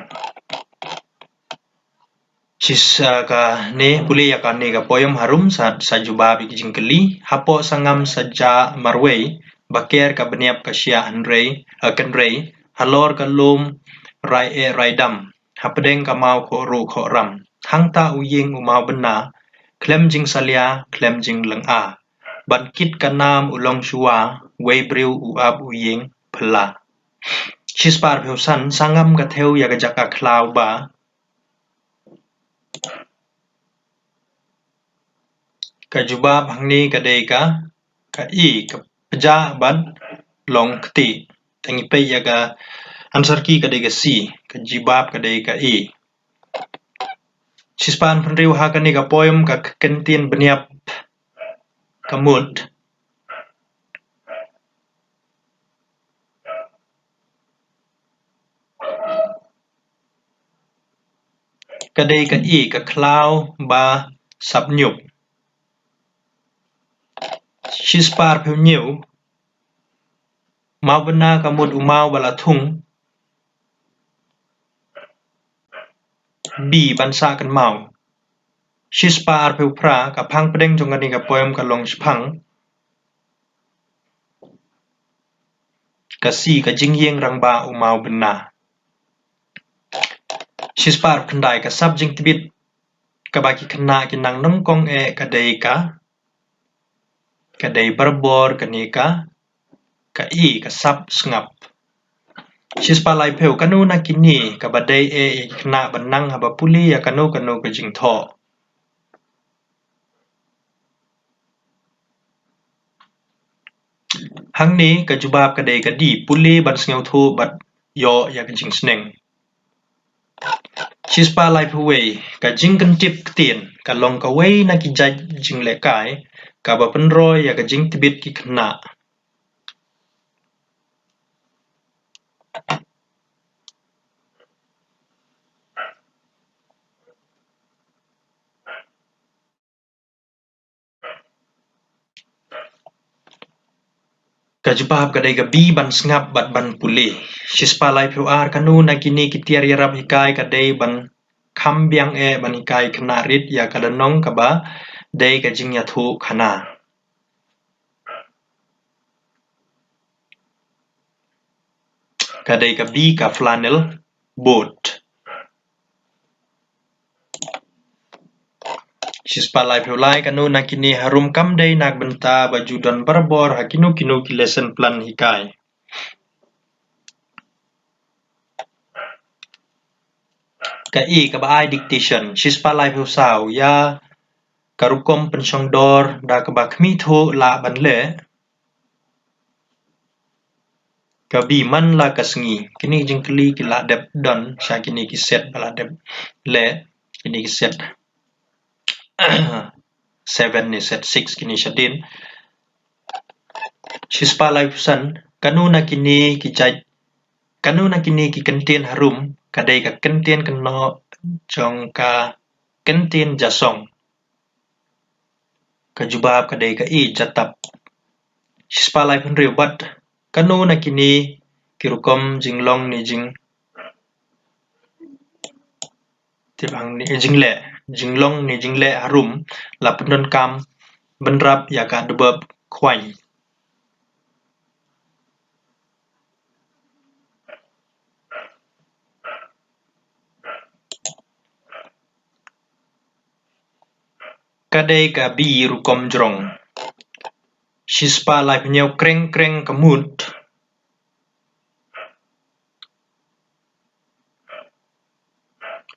Shispah, ah, kane, pule ïa kane ka poem harum sa, sa jubab ïa ki jingkylli. Hapoh sangam sa jah marwei, ba ker ka bniap ka shiah hynrei, ah, kynrei, halor ka lum rai eh rai dam, hapdeng ka maw khohruh khohram. Hangta u ïing u maw bynna, khlem jingsalia, khlem jinglynga. Ban kit ka nam u long shuwa, wei briew u ap u ïing phylla. Shispah arphew san, sangam ka thew ïa ka jaka khlaw ba. Ka jubab hangne ka dei ka, ka A, ka pjah bad long kti. Te ngi peit ïa ka answer key ka dei ka C, ka jubab ka dei ka A. Shispah hynriew, ha kane ka poem ka kyntien bniap ka mut. Ka dei ka A, ka khlaw ba sap ñiup. Shispah arphew hynñiew, maw bynna ka mut u maw ba la thung. B, ban sah kynmaw. Shispah arphew phra, ka phang pdeng jong kane ka poem ka long shaphang. Ka C, ka jingïeng rangbah u maw bynna. Shispah arphew khyndai, ka sap jingtbit kaba ki khynnah ki nang nyngkong eh ka dei ka, ka dei barabor kane ka, ka A, ka sap sngap. Shispah laiphew, kano na kine kaba dei eh ïa ki khynnah ban nang haba pule ïa kano kano ka jingthoh? Hangne ka jubab ka dei ka D, pule ban sngewthuh bad ïoh ïa ka jingsneng. Shispah laiphew wei, ka jingkyntip ktien ka long kawei na ki jait jinglehkai kaba pynroi ïa ka jingtbit ki khynnah. Ka jubab ka dei ka B, ban sngap bad ban pule. Shispah laiphew ar, kano na kine ki tiar ïarap hikai ka dei ban kham biang eh ban hikai khynnah rit ïa ka lynnong kaba dei ka jingïathuhkhana? Ka dei ka B, ka flannel board. Shispah laiphew lai, kano na kine harum kam dei na ka bynta ba ju don barabor ha kino kino ki lesson plan hikai? Ka A, kaba ai dictation. Shispah laiphew saw, ïa ka rukom pynshong dor da kaba khmih thuh lah ban leh. Ka B, man la ka sngi. Kine ki jingkylli ki la dep don sha kine ki set ba la dep leh, kine ki set seven ne set six kine shadien. Shispah laiphew san, kano na kine ki jait, kano na kine ki kyntien harum ka dei ka kyntien kynnoh jong ka kyntien jasong? Ka jubab ka dei ka A, jatap. Shispah laiphew hynriew, bad kano na kine ki rukom jinglong ne jing, tip hangne, jingleh, jinglong ne jingleh harum la pyndonkam bynrap ïa ka adverb khwaiñ? Ka dei ka B, rukom jrong. Shispah laiphew hynñiew, kreng kreng ka mut.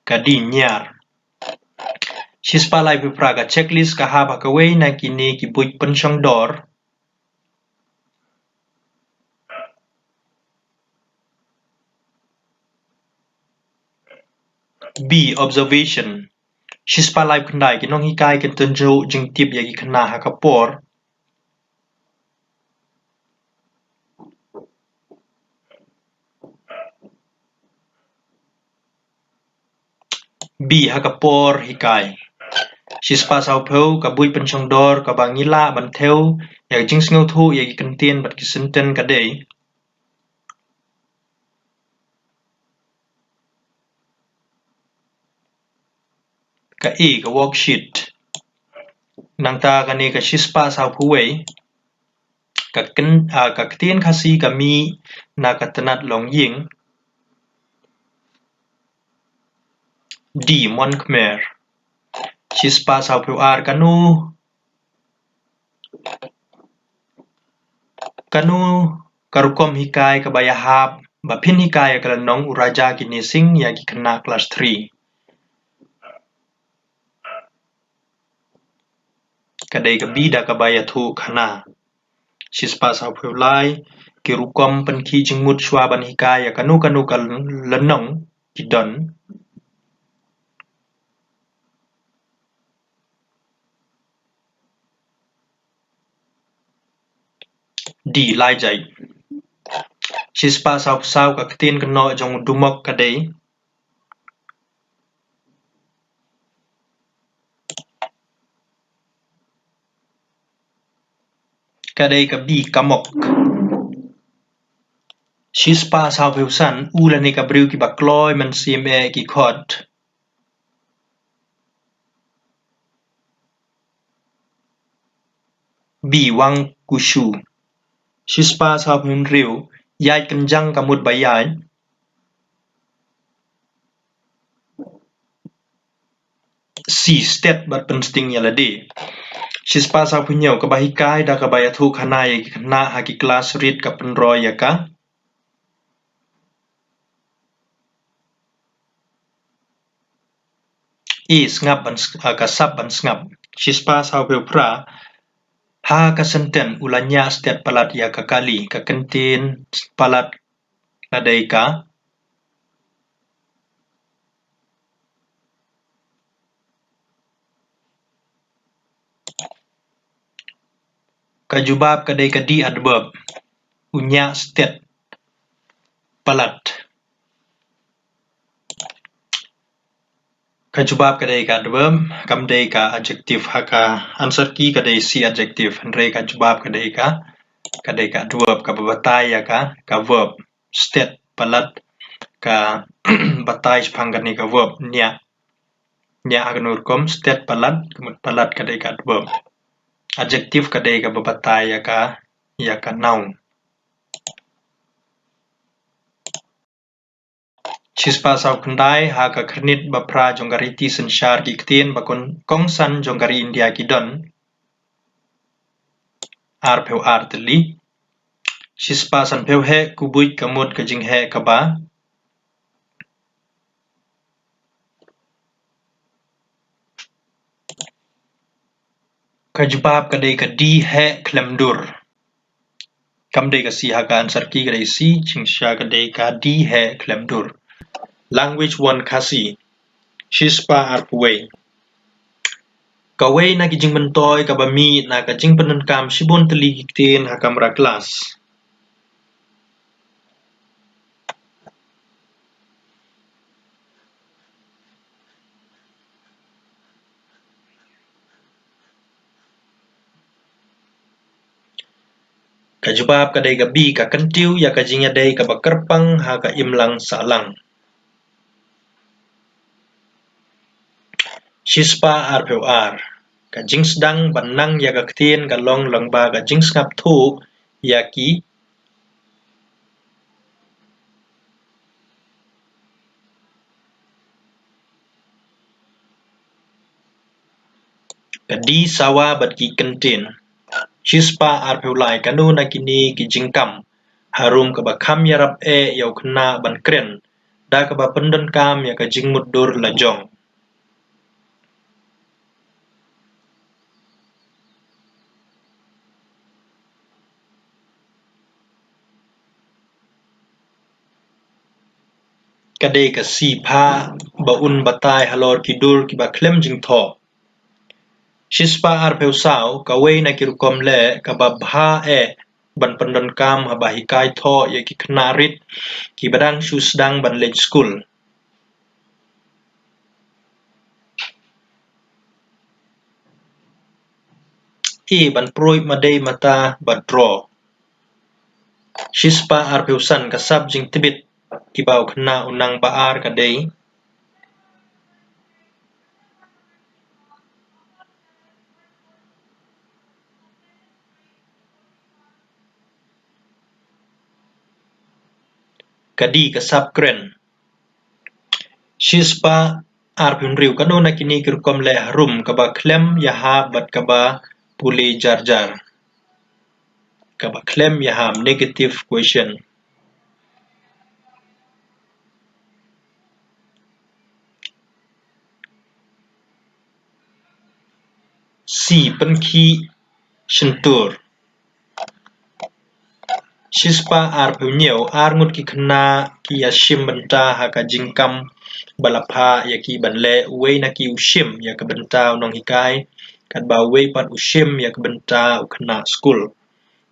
Ka D, ñiar. Shispah laiphew phra, ka checklist ka hap ha kawei na kine ki buit pynshong dor? B, observation. Shispah laiphew khyndai, ki nonghikai kin tynjuh jingtip ïa ki khynnah ha ka por. B, ha ka por hikai. Shispah sawphew, ka buit pynshong dor kaba ngi lah ban thew ïa ka jingsngewthuh ïa ki kyntien bad ki senten ka dei ka A, ka worksheet. Nangta kane ka shispah sawphew wei, ka kyn-, ah, ka ktien Khasi ka mih na ka tnat longïing. D, mon khmer. Shispah sawphew ar, kano, kano ka rukom hikai kaba ïahap ba phin hikai ïa ka lynnong U Raja Ki Nising ïa ki khynnah klas three? Ka dei ka B, da kaba ïathuhkhana. Shispah sawphew lai, ki rukom pynkhih jingmut shuwa ban hikai ïa kano kano ka lynnong ki don. D, lai jait. Shispah sawphew saw, ka ktien kynnoh jong u dumok ka dei ka dei ka B, kamok. Shispah sawphew san, u lane ka briew kiba kloi mynsiem eh ki khot. B, wang kushu. Shispah sawphew hynriew, ïaid kynjang ka mut ba ïaid. C, stet bad pynsting ïa lade. Shispah sawphew hynñiew, kaba hikai da kaba ïathuhkhana ïa ki khynnah ha ki klas rit ka pynroi ïa ka A, sngap ban s-, ah, ka sap ban sngap. Shispah sawphew phra, ha ka senten u la ñiah stet palat ïa ka kali, ka kyntien palat ka dei ka Ka jubab ka dei ka D, adverb. U ñiah stet palat. Ka jubab ka dei ka adverb, kam dei ka adjective. Ha ka answer key ka dei C, adjective. Hynrei ka jubab ka dei ka ka dei ka adverb kaba batai ïa ka, ka verb. Stet palat ka batai shaphang kane ka verb, niah. Niah ha kano rukom, stet palat, ka mut palat ka dei ka adverb. Adjective ka dei kaba batai ïa ka, ïa ka noun. Shispah saw khyndai, ha ka khyrnit ba phra jong ka riti synshar ki ktien ba kongsan jong ka ri India ki don arphew ar tylli. Shispah sanphew heh, kubuit ka mut ka jingheh kaba. Ka jubab ka dei ka D, heh khlem dur. Kam dei ka C ha ka answer key, ka dei C, jingshisha ka dei ka D, heh khlem dur. Language one, Khasi. Shispah arphew wei. Kawei na ki jingmyntoi kaba mih na ka jingpyndonkam shibun tylli ki ktien ha kamra klas. Ka jubab ka dei ka B, ka kyntiew ïa ka jingïadei kaba kyrpang ha ka imlang sahlang. Shispah arphew ar. Ka jingsdang ban nang ïa ka ktien ka long lyngba ka jingsngapthuh ïa ki Ka D, sawa bad ki kyntien. Shispah arphew lai, kano na kine ki jingkam harum kaba kham ïarap eh ïa u khynnah ban kren da kaba pyndonkam ïa ka jingmutdur la jong. Ka dei ka C, phah ba un batai halor ki dur kiba khlem jingthoh. Shispah arphew saw, kawei na ki rukom leh kaba bha eh ban pyndonkam haba hikai thoh ïa ki khynnah rit kiba dang shu sdang ban leit skul. E, ban pruid madei mata bad draw. Shispah arphew san, ka sap jingtbit kiba u khynnah u nang ba ar ka dei. Ka D, ka sap kren. Shispah arphew hynriew, kano na kine ki rukom leh harum kaba khlem ïahap bad kaba pule jar jar. Kaba khlem ïahap, negative question. C, pynkhih shyntur. Shispah arphew hynñiew, ar ngut ki khynnah ki ïashim bynta ha ka jingkam ba la phah ïa ki ban leh, uwei na ki u shim ïa ka bynta u nonghikai, katba uwei pat u shim ïa ka bynta u khynnah skul.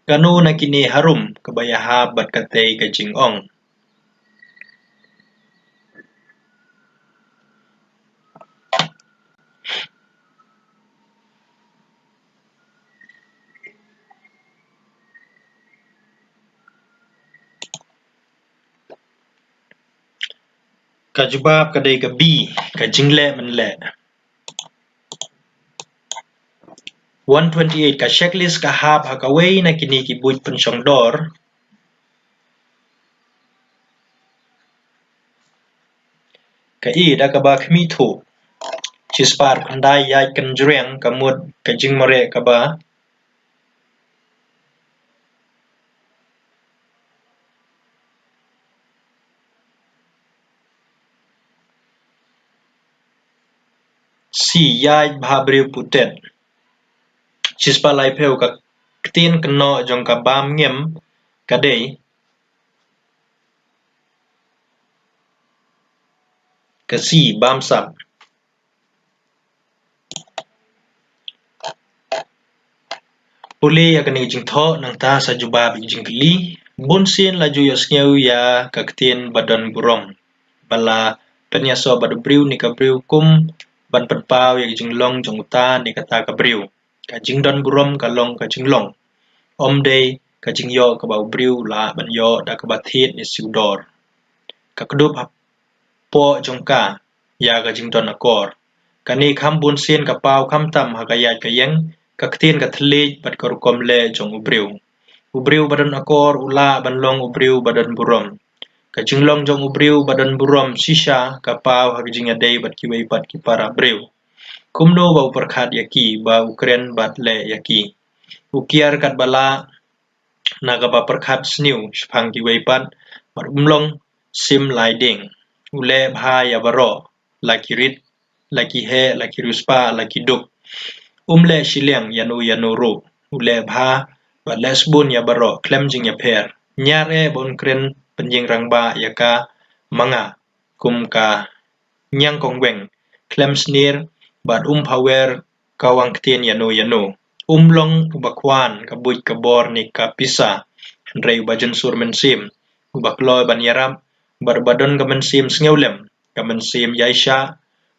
Kano na kine harum kaba ïahap bad katei ka jingong. Ka jubab ka dei ka B, ka jingleh mynleh. One twenty-eight, ka checklist ka hap ha kawei na kine ki buit pynshong dor. Ka E, da kaba khmih thuh. Shispah khyndai, ïaid kynjreng, ka mut ka jingmareh kaba. C, ïaid bha briew putet. Shispah laiphew, ka ktien kynnoh jong ka bam ngem ka dei. Ka C, bam sap. Pule ïa kane ka jingthoh, nangta sa jubab ïa ka jingkylli. Bun sien la ju ïohsngew ïa ka ktien ba don burom ba la pynïasoh bad u briew ne ka briew kum ban pynpaw ïa ka jinglong jong uta ne kata ka briew. Ka jingdon burom ka long ka jinglong, ym dei ka jingïoh kaba u briew u lah ban ïoh da kaba thied ne siew dor. Ka kdup hapoh jong ka ïa ka jingdon akor. Kane kham bunsien ka paw khamtam ha ka ïaid ka ïeng, ka ktien ka thylliej bad ka rukom leh jong u briew. U briew ba don akor u lah ban long u briew ba don burom. Ka jinglong jong u briew ba don burom shisha ka paw ha ka jingïadei bad kiwei pat ki para briew. Kumno ba u pyrkhat ïa ki, ba u kren bad leh ïa ki. U kiar katba lah na kaba pyrkhat sniew shaphang kiwei pat, bad um long sim lai dieng. U leh bha ïa baroh, la ki rit, la ki heh, la ki riewspah, la ki duk. Um leh shiliang ïano ïano ruh. U leh bha bad leh sbun ïa baroh khlem jingïapher. Ñiar eh ba un kren pynjingrangbah ïa ka ma nga kum ka ñiangkongweng khlem snier, bad um phawer kawang ktien ïano ïano. Um long uba khwan ka buit ka bor ne ka pisa, hynrei uba jynsur mynsiem, uba kloi ban ïarap, bad uba don ka mynsiem sngewlem, ka mynsiem ïaishah,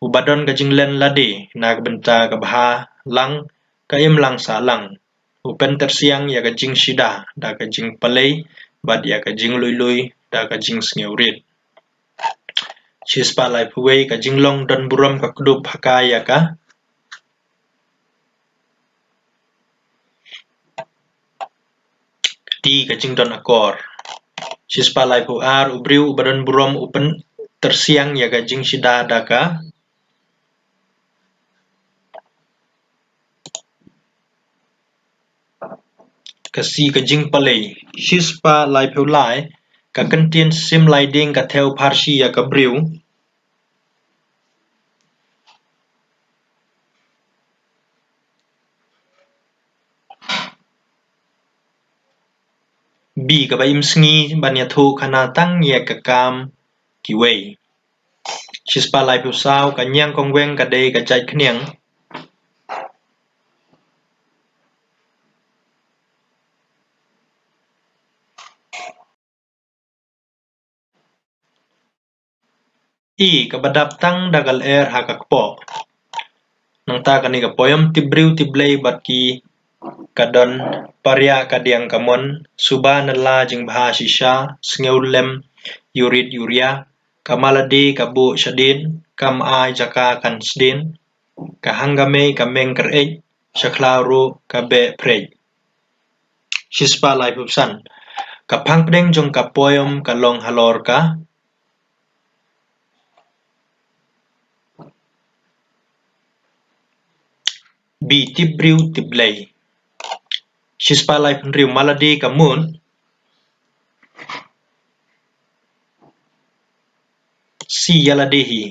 uba don ka jinglen lade na ka bynta ka bha lang, ka imlang sahlang. U pyntyrsiang ïa ka jingshida da ka jingpalei, bad ïa ka jinglui lui da ka jingsngewrit. Shispah laiphew wei, ka jinglong don burom ka kdup ha ka ïa ka D, ka jingdon akor. Shispah laiphew ar, u briew uba don burom u pyntyrsiang ïa ka jingshida da ka ka C, ka jingpalei. Shispah laiphew lai, ka kyntien sim lai dieng ka thew pharshi ïa ka briew. B, kaba im sngi ban ïathuh khana tang ïa ka kam kiwei. Shispah laiphew saw, ka ñiangkongweng ka dei ka jait khñiang. E, kaba dap tang da ka lyer ha ka kpoh. Nangta kane ka poem, tip briew tip Blei bad ki ka don, pariah ka diang ka mon, suba na la jingbha shisha, sngewlem, ïurit ïuria, ka malade ka buh shadien, kam ai jaka kan sdien, ka hanggamei ka meng kyreit, sha khlaw ruh ka beh phreit. Shispah laiphew san, ka phang pdeng jong ka poem ka long halor ka B, tip briew tip Blei. Shispah laiphew hynriew, malade ka mut. C, ïa lade hi.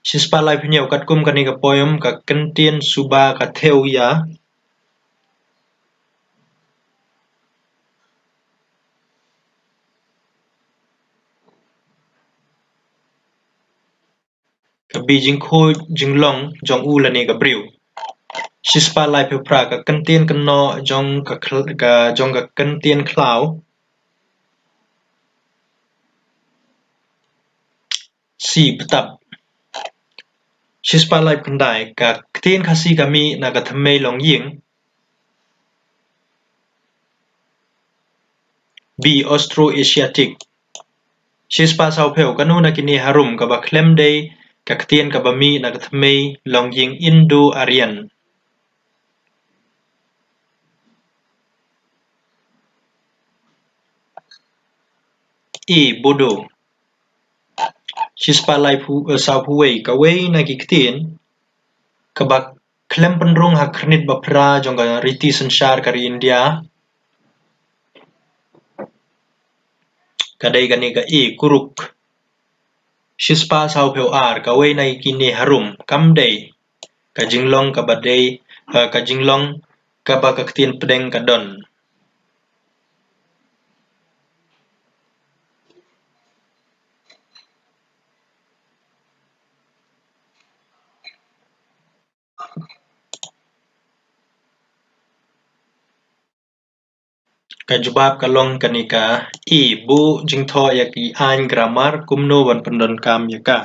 Shispah laiphew hynñiew, katkum kane ka poem ka kyntien suba ka thew ïa ka B, jingkhuid jinglong jong u lane ka briew. Shispah laiphew phra, ka kyntien kynnoh jong ka khl-, ka, jong ka kyntien khlaw. C, btap. Shispah laiphew khyndai, ka ktien Khasi ka mih na ka thymmei longïing. B, Austro-Asiatic. Shispah sawphew, kano na kine harum kaba khlem dei ka ktien kaba mih na ka thymmei longïing Indo-Aryan? A, Bodo. Shispah laiphew, eh, sawphew wei, kawei na ki ktien kaba khlem pynrung ha khyrnit ba phra jong ka riti synshar ka ri India ka dei kane ka A, kuruk. Shispah sawphew ar, kawei na kine harum kam dei ka jinglong kaba dei, eh, ka jinglong kaba ka ktien pdeng ka don. Ka jubab ka long kane ka A, buh jingthoh ïa ki aiñ grammar kumno ban pyndonkam ïa ka.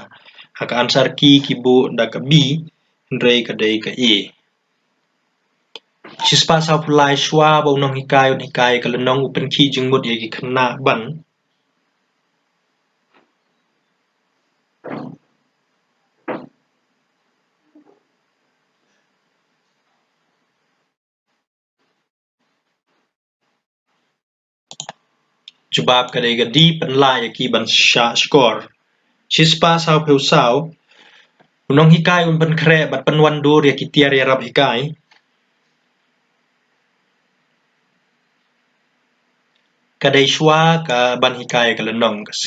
Ha ka answer key ki buh da ka B, hynrei ka dei ka A. Shispah sawphew lai, shuwa ba u nonghikai un hikai ka lynnong, u pynkhih jingmut ïa ki khynnah ban jubab ka dei ka D, pynlah ïa ki ban shah shkor. Shispah sawphew saw, u nonghikai un pynkhreh bad pynwandur ïa ki tiar ïarap hikai. Ka dei shuwa ka ban hikai ka lynnong, ka C.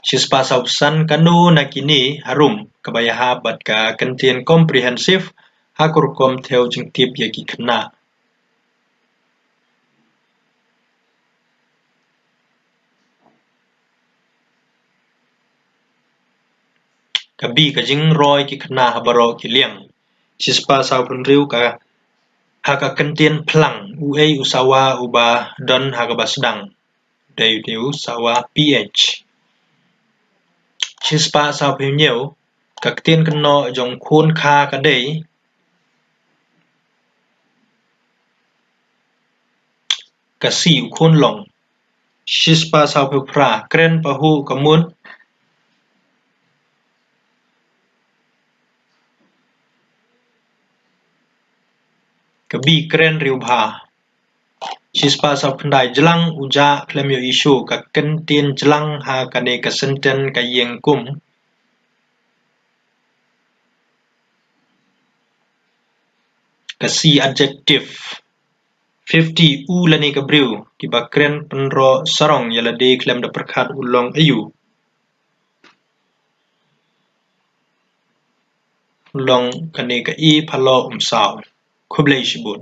Shispah sawphew san, kano na kine harum kaba ïahap bad ka kyntien comprehensive ha ka rukom thew jingtip ïa ki khynnah? Ka B, ka jingroi ki khynnah ha baroh ki liang. Shispah sawphew hynriew, ka, ha ka kyntien phlang, uei u sawa uba don ha kaba sdang? Dei, dei u sawa pH. Shispah sawphew hynñiew, ka ktien kynnoh jong khun kha ka dei, ka C, u khunlong. Shispah sawphew phra, kren pahuh ka mut, ka B, kren riewbha. Shispah sawphew khyndai, jlang u jah khlem ïohi shuh, ka kyntien jlang ha kane ka sentence ka ïeng kum, ka C, adjective. Fifty, u lane ka briew kiba kren pynroh sarong ïa lade khlem da pyrkhat u long aïu? U long kane ka E, phalok, um saw. Khublei shibun.